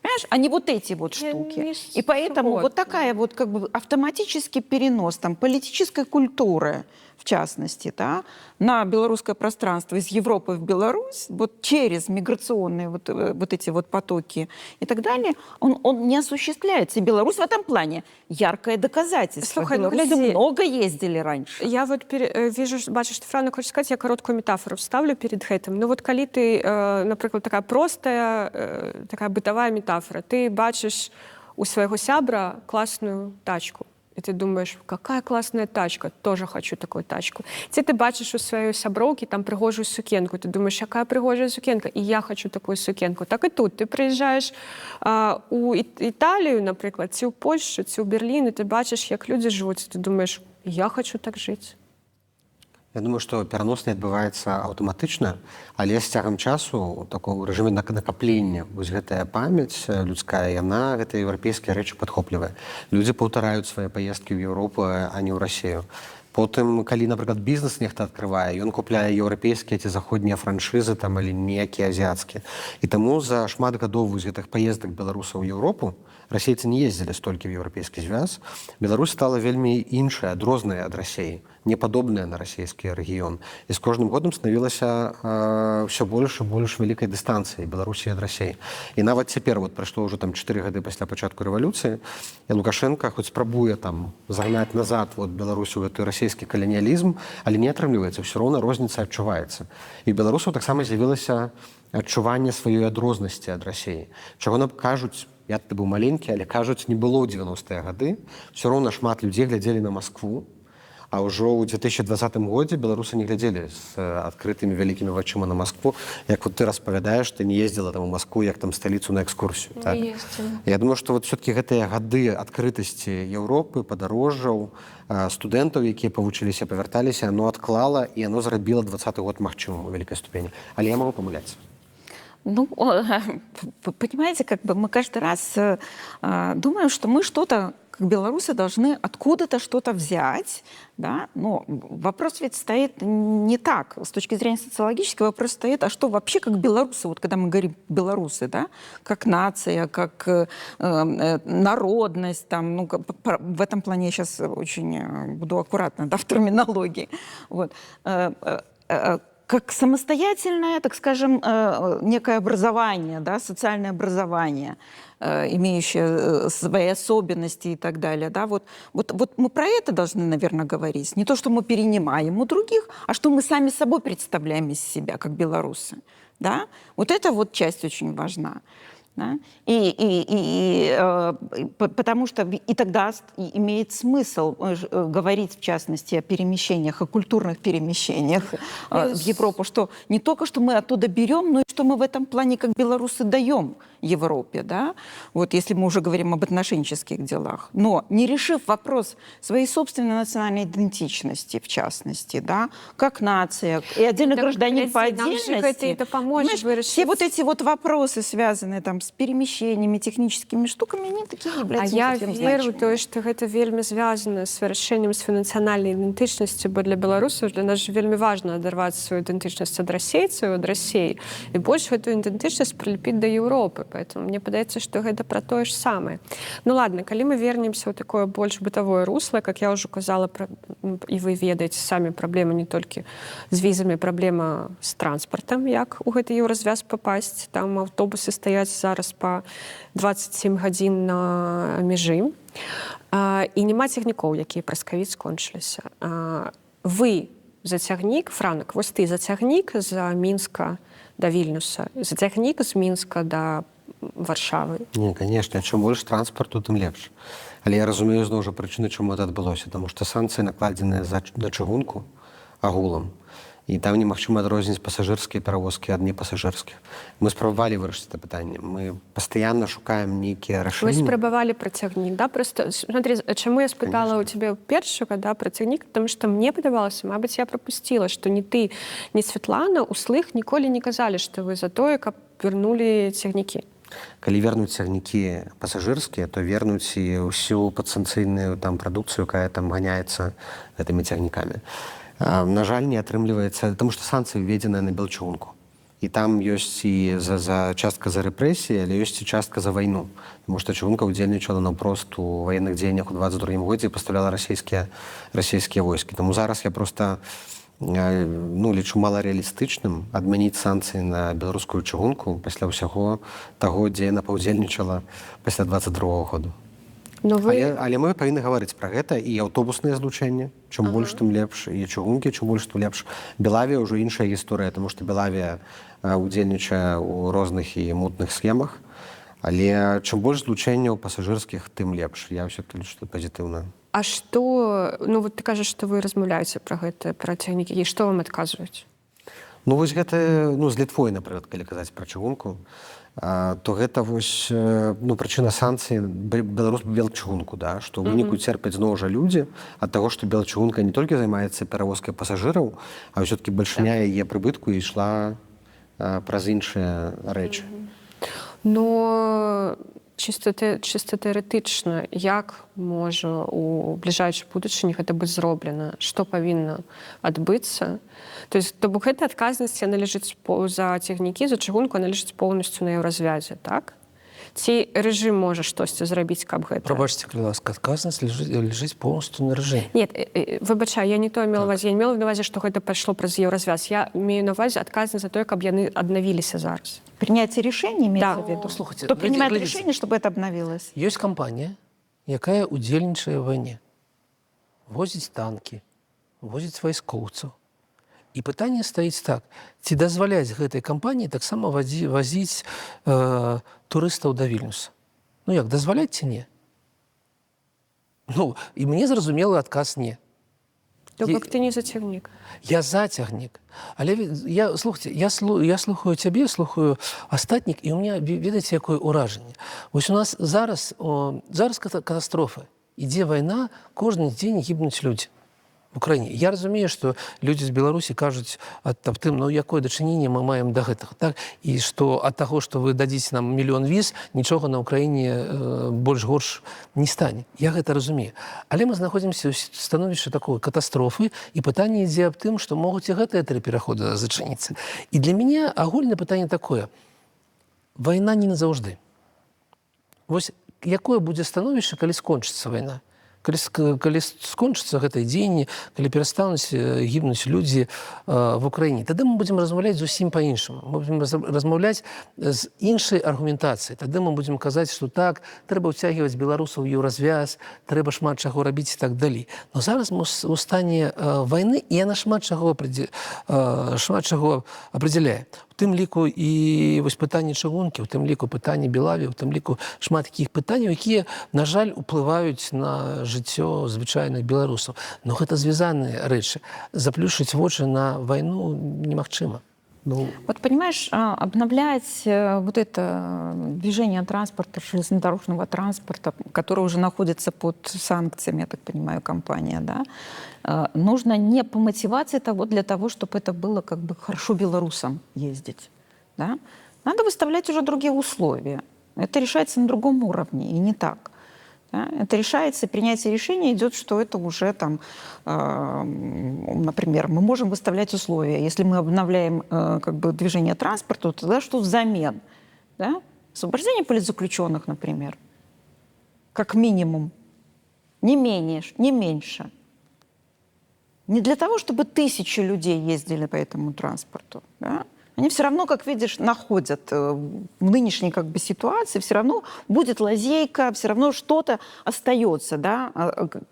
Понимаешь, а не вот эти вот Я штуки. Не И поэтому згодна. Вот такая вот как бы автоматический перенос там, политической культуры, в частности, да, на белорусское пространство из Европы в Беларусь, вот через миграционные вот, вот эти вот потоки и так далее, он не осуществляется. И Беларусь в этом плане яркое доказательство. Слухай, ну, Белорусы гляди. Много ездили раньше. Я вот вижу, бачу, што Франак хоча сказаць, я кароткую метафору вставлю перед гэтым. Ну вот калі ты, напрыклад, такая простая, такая бытавая метафора, ты бачыш у свайго сябра класную тачку. И ты думаешь: «Какая классная тачка, тоже хочу такую тачку». Ці ты бачыш у сваёй сяброўкі там прыгожую сукенку, ты думаешь: «Якая прыгожая сукенка, і я хочу такую сукенку». Так і тут ты прыязджаеш у Італію, напрыклад, ці ў Польшу, ці ў Берлін, і ты бачыш, як людзі жывуць, і ты думаешь: «Я хочу так жыць». Я думаю, што перанос не адбываецца аўтаматычна, але з цягам часу у таком рэжыме накаплення вось гэтая памяць людская, яна гэтыя еўрапейскія рэчы падхоплівае. Людзі паўтараюць свае паездкі ў Еўропу, а не ў Расею. Потым, калі, напрыклад, бізнес нехта адкрывае, ён купляе еўрапейскія ці заходнія франшызы там але нейкія азіяцкія. І таму за шмат гадоў вось гэтых паездак беларусаў у Еўропу, расейцы не ездзілі столькі в Еўрапейскі звяз, Беларусь стала вельмі іншая, адрозная ад Расеі, не падобная на расійскі рэгіён. І з кожным годам станавілася ўсё больш і больш вялікай дыстанцыі Беларусі ад Расеі. І нават цяпер, вот прайшло ўжо там 4 гады пасля пачатку рэвалюцыі, і Лукашэнка хоць спрабуе там загнаць назад вот Беларусь у гэты расійскі каланіялізм, але не атрымліваецца, ўсё роўна розніца адчуваецца. І беларусаў таксама з'явілася адчуванне сваёй адрознасці ад Расеі. Чаго нам кажуць, я тады быў маленькі, але, кажуць, не было ў 90-е гады. Усё роўна шмат людзей глядзелі на Маскву, а ўжо ў 2020 годзе беларусы не глядзелі з адкрытымі вялікімі вачыма на Маскву. Як вот ты распавядаеш, ты не ездзіла там у Маскву як там сталіцу на экскурсію. Так? Ездзіла. Я думаю, што вот все-таки гэтыя гады адкрытасці Еўропы, падарожжаў, студэнтаў, якія павучыліся, павярталіся, оно адклала і оно зрабіла 20-ы год магчымым у вялікай ступені. Але я могу памыляцца. Ну, понимаете, как бы мы каждый раз думаем, что мы что-то, как белорусы, должны откуда-то что-то взять, да, но вопрос ведь стоит не так. С точки зрения социологической вопрос стоит, а что вообще как белорусы, вот когда мы говорим белорусы, да, как нация, как народность, там, ну, в этом плане я сейчас очень буду аккуратна, да, в терминологии, вот, как самостоятельное, так скажем, некое образование, да, социальное образование, имеющее свои особенности и так далее. Да, вот, вот, вот мы про это должны, наверное, говорить. Не то, что мы перенимаем у других, а что мы сами собой представляем из себя, как белорусы. Да? Вот эта вот часть очень важна. Да? И потому что и тогда имеет смысл говорить, в частности, о перемещениях, о культурных перемещениях в Европу, что не только что мы оттуда берем, но и что мы в этом плане, как белорусы, даем Европе, да? Вот если мы уже говорим об отношенческих делах. Но не решив вопрос своей собственной национальной идентичности, в частности, да, как нация, и отдельно Так, гражданин по глядзі, нам же отдельности, гэта і дапаможа понимаешь, все вырашыць. Вот эти вот вопросы, связанные там с перемещениями, техническими штуками, они такие А являются не я совсем веру значимыми. Тое, што гэта вельмі звязана з вырашэннем сваёй нацыянальнай ідэнтычнасці, бо для беларусаў, для нас же вельмі важна адарваць сваю ідэнтычнасць ад расейцаў, ад Расеі, і больш гэтую ідэнтычнасць прылепіць да Еўропы. Поэтому мне падаецца, што гэта пра тое ж самае. Ну ладно, калі мы вернемся ў такое больш бытавое русло, как я ўжо казала пра, і вы ведаеце самі, праблемы не толькі з візамі, праблема з транспартам, як у гэты Еўразвяз попасть. Там аўтобусы стаяць зараз па 27 гадзін на мяжы. І няма цягнікоў, якія праз кавід скончыліся. Вы за цягнік, Франак, вось ты за цягнік з Мінска да Вільнюса, за цягнік з Мінска да Варшавы? Не, конечно, чым больш транспарту, тым лепш. Але я разумею зноў жа прычыны, чаму это адбылося, таму што санкцыі накладзеныя на чыгунку агулам. І там немагчыма адрозніць пасажырскія перавозкі ад непасажырскіх. Мы спрабавалі вырашыць это пытанне. Мы пастаянна шукаем нейкія Вы рашэнні. спрабавалі пра цягнік, да? Просто смотри, чаму я спытала у тебя першага, да, пра цягнік, потому что мне падавалася, мабыць, я пропустила, что ни ты, ни Светлана услых ніколі не казалі, что вы за тое, каб вярнулі цягнікі. Калі вернуць цягнікі пасажырскія, то вернуць і ўсю падсанкцыйную там прадукцыю, якая там ганяецца гэтымі цягнікамі. На жаль, не атрымліваецца, таму што санкцыі ўведзеныя на Белчыгунку. І там ёсць і за частка за рэпрэсіі, але ёсць і частка за вайну. Таму што чыгунка ўдзельнічала наўпрост у ваенных дзеяннях у 22 годзе і пастаўляла расійскія войскі. Таму зараз я просто ну, лічу маларэалістычным адмяніць санкцыі на беларускую чыгунку пасля ўсяго таго, дзе яна паўдзельнічала пасля 22 году. Но вы Але мы павінны гаварыць пра гэта, і аўтобусныя злучэнні, чым больш, тым лепш, і чыгункі, чым больш, тым лепш. Белавія ўжо іншая гісторыя, таму што Белавія удзельнічае ў розных і мутных схемах. Але чым больш злучэнняў пасажырскіх, тым лепш. Я ўсё-таки лічу, што пазітыўна. А што, ну вот ты кажаш, што вы размаўляеце пра гэта, пра цягнікі, і што вам адказваюць? Ну вось гэта, ну, з Літвой, напрыклад, калі казаць пра чыгунку, то гэта вось ну, прычына санкцыі Беларус Белчыгунку, да, што ў выніку церпяць зноў жа людзі ад таго, што Белчыгунка не толькі займаецца перавозкай пасажыраў, а ўсё-таки бальшыня яе прыбытку ішла праз іншыя рэчы. Но чыста тэарэтычна, як можа у бліжэйшай будучыні гэта быць зроблена? Што павінна адбыцца? То есть, то бок гэта адказнасць, яна ляжыць за цягнікі, за чыгунку, она ляжыць поўнасцю на Еўразвязе, так? Ці рэжым можа штосьці зрабіць, каб гэта? Прабачце, калі ласка, адказнасць ляжыць полностью на рэжыме. Нет, выбачай, я не то имела на увазе. Я не мела на увазе, што гэта пайшло праз Еўразвяз. Я имею на увазе адказнасць за тое, каб яны аднавіліся зараз. Принятие решений имеется Да. в виду? Слухайте, Кто принимает глядзіце. решение, чтобы это обновилось? Ёсць кампанія, якая удзельнічае ў вайне. Возіць танкі, возіць вайскоўцаў. І пытанне стаіць так: ці дазваляць гэтай кампаніі таксама вазіць турыстаў да Вільнюса? Ну як, дазваляць ці не? Ну, і мне зразумелы адказ: не. То бок ты не за цягнік. Я за цягнік. Але я, слухайте, я слухаю цябе, слухаю астатніх, і у меня, ведаеце, якое ўражанне? Вось у нас зараз, зараз катастрофа. Ідзе вайна, кожны дзень гібнуць людзі в Украіне. Я разумею, што людзі з Беларусі кажуць аб тым, ну, якое дачыненне мы маем да гэтага, так? І што ад таго, што вы дадзіце нам мільён віз, нічога на Украіне больш горш не стане. Я гэта разумею. Але мы знаходзімся ў становішчы такой катастрофы, і пытанне ідзе аб тым, што могуць і гэтыя тры пераходы зачыніцца. І для мяне агульнае пытанне такое: вайна не назаўжды. Вось якое будзе становішча, калі скончыцца вайна? Калі скончыцца гэтыя дзеянні, калі перастануць гібнуць людзі в Украіне, тады мы будзем размаўляць зусім па-іншаму. Мы будзем размаўляць з іншай аргументацыяй. Тады мы будзем казаць, што так, трэба ўцягваць беларусаў у Еўразвяз, трэба шмат чаго рабіць і так далей. Но зараз мы ў стане вайны, і яна шмат чаго определяе. У тым ліку і вось пытанне чыгункі, у тым ліку пытанне Белаві, у тым ліку шмат такіх пытанняў, якія, на жаль, уплываюць на жыццё звычайных беларусаў. Но гэта звязаныя рэчы. Заплюшыць вочы на вайну немагчыма. Ну, Вот понимаешь, обновлять вот это движение транспорта, железнодорожного транспорта, которое уже находится под санкциями, я так понимаю, компания, да, нужно не по мотивации того, для того, чтобы это было как бы хорошо белорусам ездить. Да? Надо выставлять уже другие условия. Это решается на другом уровне, и не так. Да? Это решается, принятие решения идет, что это уже там, например, мы можем выставлять условия. Если мы обновляем как бы движение транспорта, то тогда что взамен? Да? Освобождение политзаключенных, например, как минимум, не менее, не меньше. Не для того, чтобы тысячи людей ездили по этому транспорту. Да? Они все равно, как видишь, находят в нынешней как бы ситуации, все равно будет лазейка, все равно что-то остается, да?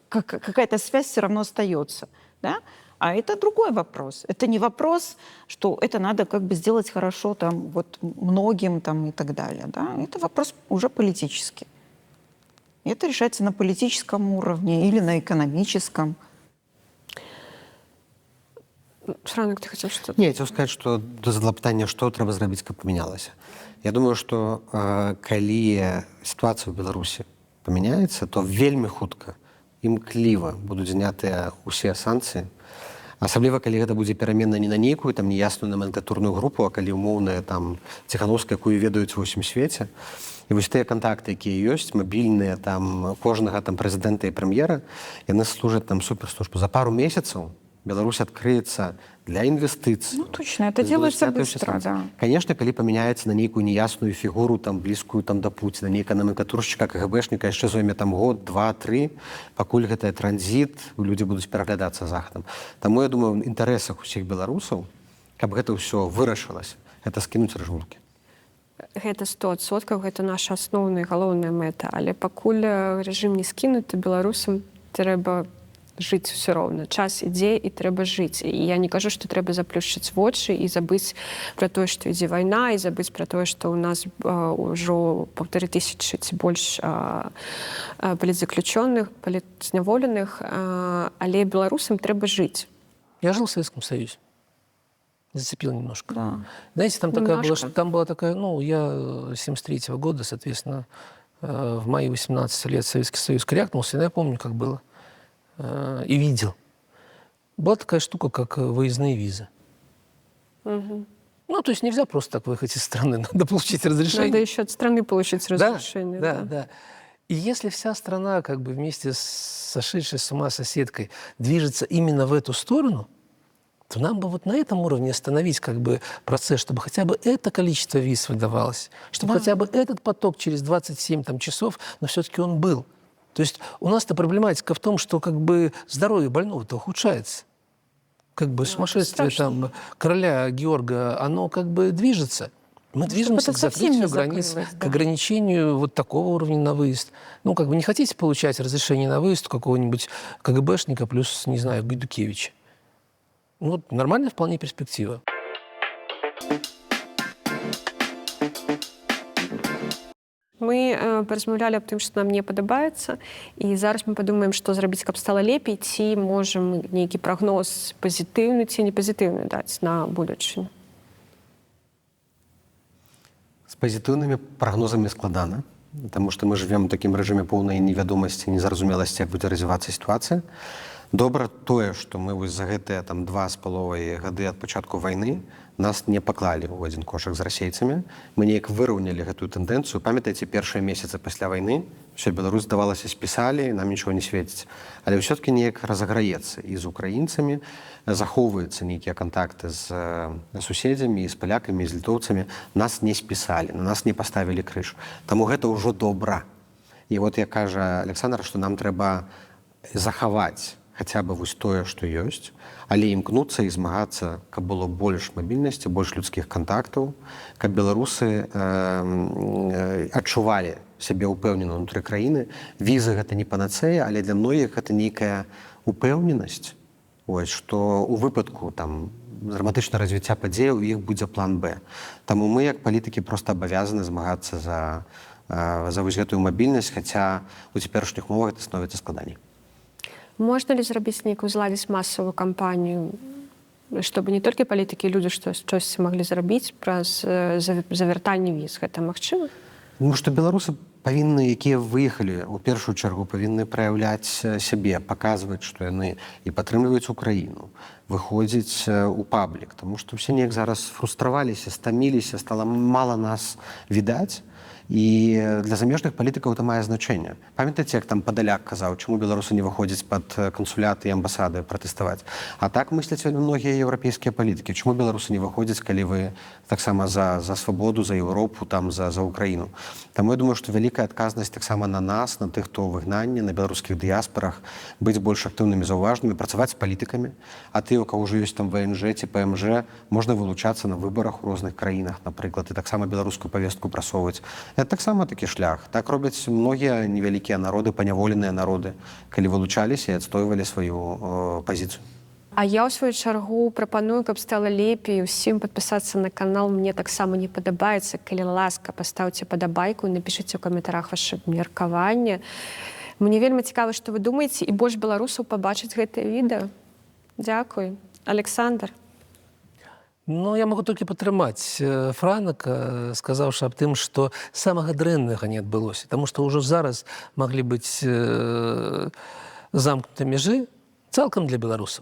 Какая-то связь все равно остается. Да? А это другой вопрос. Это не вопрос, что это надо как бы сделать хорошо там, вот, многим там, и так далее. Да? Это вопрос уже политический. И это решается на политическом уровне или на экономическом. Франак, ты хотел что-то? Не, я хотел сказать, что ты задала пытанне, што трэба зрабіць, каб памянялася. Я думаю, што калі сітуацыя ў Беларусі памяняецца, то вельмі хутка, імкліва будуць знятыя ўсе санкцыі. Асабліва калі гэта будзе перамена не на нейкую там неясную наменклатурную групу, а калі умоўная там Ціхановская, якую ведаюць ва ўсім свеце. І вось тыя кантакты, якія ёсць, мабільныя там кожнага там прэзідэнта і прэм'ера, яны служаць там суперслужбу. За пару месяцаў Беларусь адкрыецца для інвестыцый. Ну, точно, это делается быстро, да. Конечно, калі памяняецца на нейкую неясную фігуру, там блізкую там да Пуціна, нейкая наменклатуршчыка, КГБшніка, яшчэ зойме там год, два, тры, пакуль гэтая транзіт, людзі будуць пераглядацца Захадам. Таму я думаю, в інтарэсах усіх беларусаў, каб гэта ўсё вырашылася, гэта скінуць рэжым Лукі. Гэта 100%, гэта наша асноўная, галоўная мэта. Але пакуль рэжым не скінуты, беларусам трэба жыць усё роўна. Час ідзе, і трэба жыць. І я не кажу, што трэба заплюшчыць вочы і забыць пра тое, што ідзе вайна, і забыць пра тое, што ў нас ўжо 1500 ці больш палітзаключённых, палітзняволеных, але беларусам трэба жыць. Я жил в Советском Союзе. Зацепил немножко. Да. Знаете, там такая была, Немножко. что там была такая, ну, я 73-го года, соответственно, в мае 18 лет Советский Союз крякнулся, но я помню, как было. И видел. Была такая штука, как выездные визы. Ну, то есть нельзя просто так выехать из страны, надо получить разрешение. Надо еще от страны получить разрешение. Да. И если вся страна как бы вместе с сошедшей с ума соседкой движется именно в эту сторону, то нам бы вот на этом уровне остановить как бы процесс, чтобы хотя бы это количество виз выдавалось, чтобы хотя бы этот поток через 27 там часов, но все-таки он был. То есть у нас-то проблематика в том, что как бы здоровье больного-то ухудшается. Как бы сумасшествие страшно. Там короля Георга, оно как бы движется. Мы движемся это к совсем закрытию не границ, закрылось, к да. ограничению вот такого уровня на выезд. Ну, как бы не хотите получать разрешение на выезд у какого-нибудь КГБшника плюс, не знаю, Гайдукевича. Ну, вот нормальная вполне перспектива. Мы паразмаўлялі аб тым, што нам не падабаецца, і зараз мы падумаем, што зрабіць, каб стала лепей, ці можам нейкі прагноз пазітыўны ці не пазітыўны даць на будучыню. З пазітыўнымі прагнозамі складана, таму што мы жывем у такім рэжыме поўнай невядомасці, незразумеласці, як будзе развівацца сітуацыя. Добра тое, што мы вось за гэтыя там 2,5 гады ад пачатку вайны нас не паклалі ў адзін кошак з расейцамі. Мы неяк выраўнялі гэтую тэндэнцыю. Памятаеце, першыя месяцы пасля вайны ўсё, Беларусь, здавалася, спісалі, нам нічого не свеціць. Але ўсё-таки неяк разаграецца і з украінцамі, захоўваюцца нейкія кантакты з суседзямі, і з палякамі, і з літоўцамі. Нас не спісалі, на нас не паставілі крыж. Таму гэта ўжо добра. І вот як кажа Александр, што нам трэба захаваць хаця бы вось тое, што ёсць, але імкнуцца і змагацца, каб было больш мабільнасці, больш людскіх кантактаў, каб беларусы адчувалі сябе ўпэўнена ўнутры краіны. Візы гэта не панацея, але для многіх гэта нейкая упэўненасць, ось, што ў выпадку там драматычнага развіцця падзеяў у іх будзе план Б. Таму мы як палітыкі проста абавязаны змагацца за вось гэтую мабільнасць, хаця у цяперашніх умовах гэта становіцца складаней. Можна ли зрабіць нейкую, зладзіць масавую кампанію, чтобы не толькі палітыкі, людзі што штосьці маглі зрабіць праз завяртанне віз? Гэта магчыма? Ну, што беларусы павінны, якія выехалі, у першую чаргу павінны праяўляць сябе, паказваць, што яны і падтрымліваюць Украіну, выходзіць у паблік, таму што ўсе неяк зараз фрустраваліся, стаміліся, стала мала нас відаць. І для замежных палітыкаў это мае значэнне. Памятаеце, як там Падаляк казаў, чаму беларусы не выходзяць пад кансуляты і амбасады пратэставаць? А так мысляць вельмі многія еўрапейскія палітыкі. Чаму беларусы не выходзяць, калі вы таксама за свабоду, за Еўропу, там за Украіну? Таму я думаю, што вялікая адказнасць таксама на нас, на тых, хто ў выгнанні, на беларускіх дыяспорах, быць больш актыўнымі, заўважнымі, працаваць з палітыкамі. А тыя, у каго ўжо ёсць там ВНЖ ці ПМЖ, можна вылучацца на выбарах у розных краінах, напрыклад, і таксама беларускую павестку прасоўваць. Это таксама такі шлях. Так робяць многія невялікія народы, паняволеныя народы, калі вылучаліся і адстойвалі сваю пазіцыю. А я ў сваю чаргу прапаную, каб стала лепей, усім падпісацца на канал «Мне таксама не падабаецца». Калі ласка, пастаўце падабайку, напішыце ў каментарах ваше меркаванне. Мне вельмі цікава, што вы думаеце, і больш беларусаў пабачыць гэтае відэа. Дзякуй. Александр. Ну, я могу толькі падтрымаць Франака, сказаўшы аб тым, што самага дрэннага не адбылося, таму што ўжо зараз маглі быць замкнуты межы цалкам для беларусаў.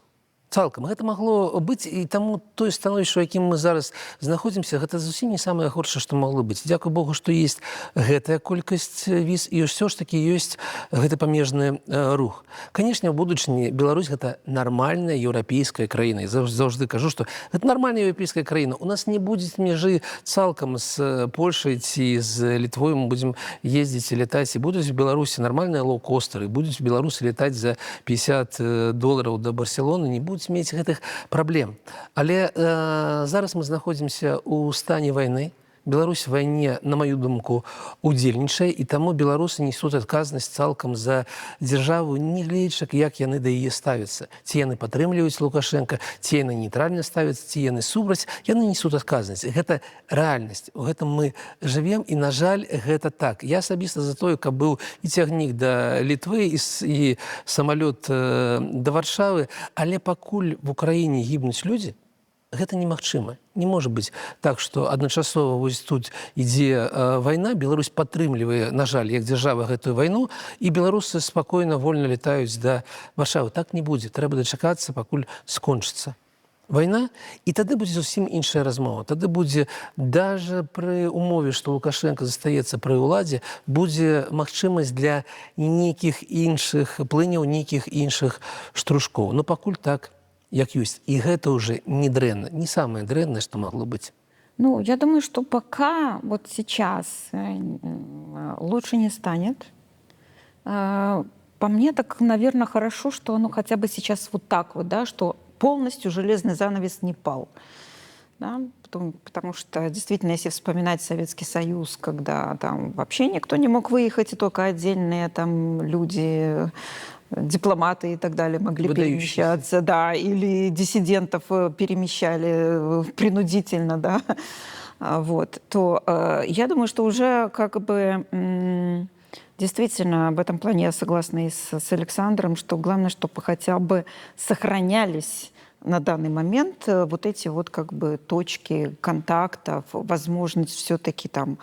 Цалкам гэта магло быць, і таму тое становішча, у якім мы зараз знаходзімся, гэта зусім не самае горшае, што магло быць. Дзякуй Богу, што есть гэтая колькасць віз і ўсё ж такі ёсць гэты памежны рух. Канешне, у будучыні Беларусь — гэта нармальная еўрапейская краіна. Я заўжды кажу, што гэта нармальная еўрапейская краіна. У нас не будзе межы цалкам з Польшай ці з Літвой. Мы будзем ездзіць і летаць, і будуць в Беларусі нармальныя лоукостеры, будуць беларусы летаць за 50 долараў да Барселоны, не будуць мець гэтых праблем. Але зараз мы знаходзімся ў стане вайны. Беларусь в вайне, на маю думку, удзельнічае, і таму беларусы несуць адказнасць цалкам за дзяржаву, не гледзячы, як яны да яе ставяцца. Ці яны падтрымліваюць Лукашенко, ці яны нейтральна ставяцца, ці яны супраць, яны несуць адказнасць. Гэта рэальнасць. У гэтым мы жывем, і, на жаль, гэта так. Я асабіста за тое, каб быў і цягнік да Літвы, і самалёт да Варшавы, але пакуль в Украіне гібнуць людзі, гэта немагчыма. Не можа быць так, што адначасова вось тут ідзе вайна, Беларусь падтрымлівае, на жаль, як дзяржава гэтую вайну, і беларусы спакойна, вольна летаюць да Варшавы. Так не будзе. Трэба дачакацца, пакуль скончыцца вайна, і тады будзе зусім іншая размова. Тады будзе, даже пры умове, што Лукашенко застаецца пры ўладзе, будзе магчымасць для нейкіх іншых плыняў, нейкіх іншых штрушкоў. Но пакуль так, як ёсць, і гэта уже не дрэнна, не самае дрэннае, што магло быць. Ну, я думаю, что пока вот сейчас лучше не станет. По мне так, наверное, хорошо, что оно хотя бы сейчас вот так вот, да, что полностью железный занавес не пал. Да? Потому что действительно, если вспоминать Советский Союз, когда там вообще никто не мог выехать, и только отдельные там люди, дипломаты и так далее могли Выдающиеся. Перемещаться, да, или диссидентов перемещали принудительно, да, вот, то я думаю, что уже как бы действительно в этом плане я согласна и с Александром, что главное, чтобы хотя бы сохранялись на данный момент вот эти вот как бы точки контактов, возможность все-таки там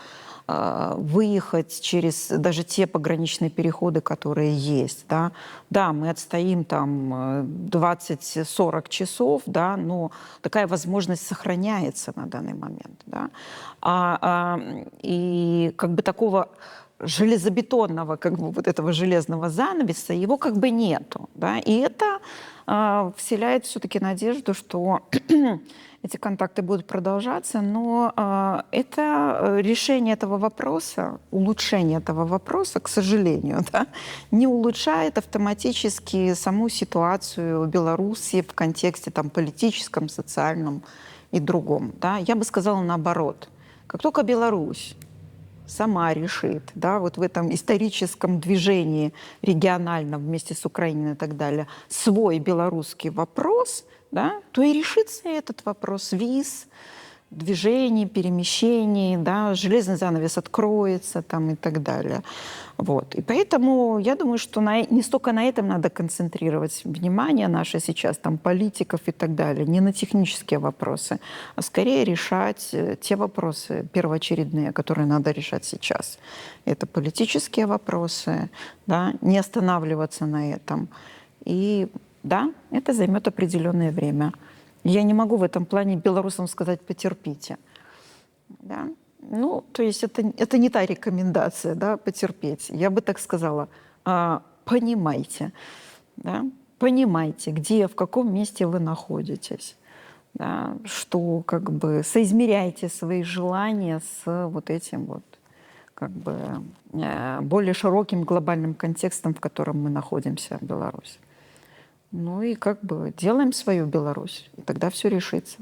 выехать через даже те пограничные переходы, которые есть. Да, да, мы отстоим там 20-40 часов, да, но такая возможность сохраняется на данный момент. Да. И как бы такого железобетонного, как бы вот этого железного занавеса, его как бы нету. Да? И это вселяет все-таки надежду, что эти контакты будут продолжаться, но это решение этого вопроса, улучшение этого вопроса, к сожалению, да, не улучшает автоматически саму ситуацию в Беларуси в контексте там, политическом, социальном и другом. Да? Я бы сказала наоборот. Как только Беларусь сама решит, да, вот в этом историческом движении региональном вместе с Украиной и так далее, свой белорусский вопрос, да, то и решится этот вопрос виз, движений, перемещений, да, железный занавес откроется там и так далее. Вот. И поэтому я думаю, что не столько на этом надо концентрировать внимание наше сейчас, там, политиков и так далее, не на технические вопросы, а скорее решать те вопросы первоочередные, которые надо решать сейчас. Это политические вопросы, да, не останавливаться на этом. И да, это займет определенное время. Я не могу в этом плане белорусам сказать: «Потерпите». Да? Ну, то есть это не та рекомендация, да, потерпеть. Я бы так сказала: понимайте, да? Понимайте, где, в каком месте вы находитесь. Да? Что как бы соизмеряйте свои желания с вот этим вот как бы более широким глобальным контекстом, в котором мы находимся в Беларуси. Ну и как бы делаем свою Беларусь, и тогда все решится.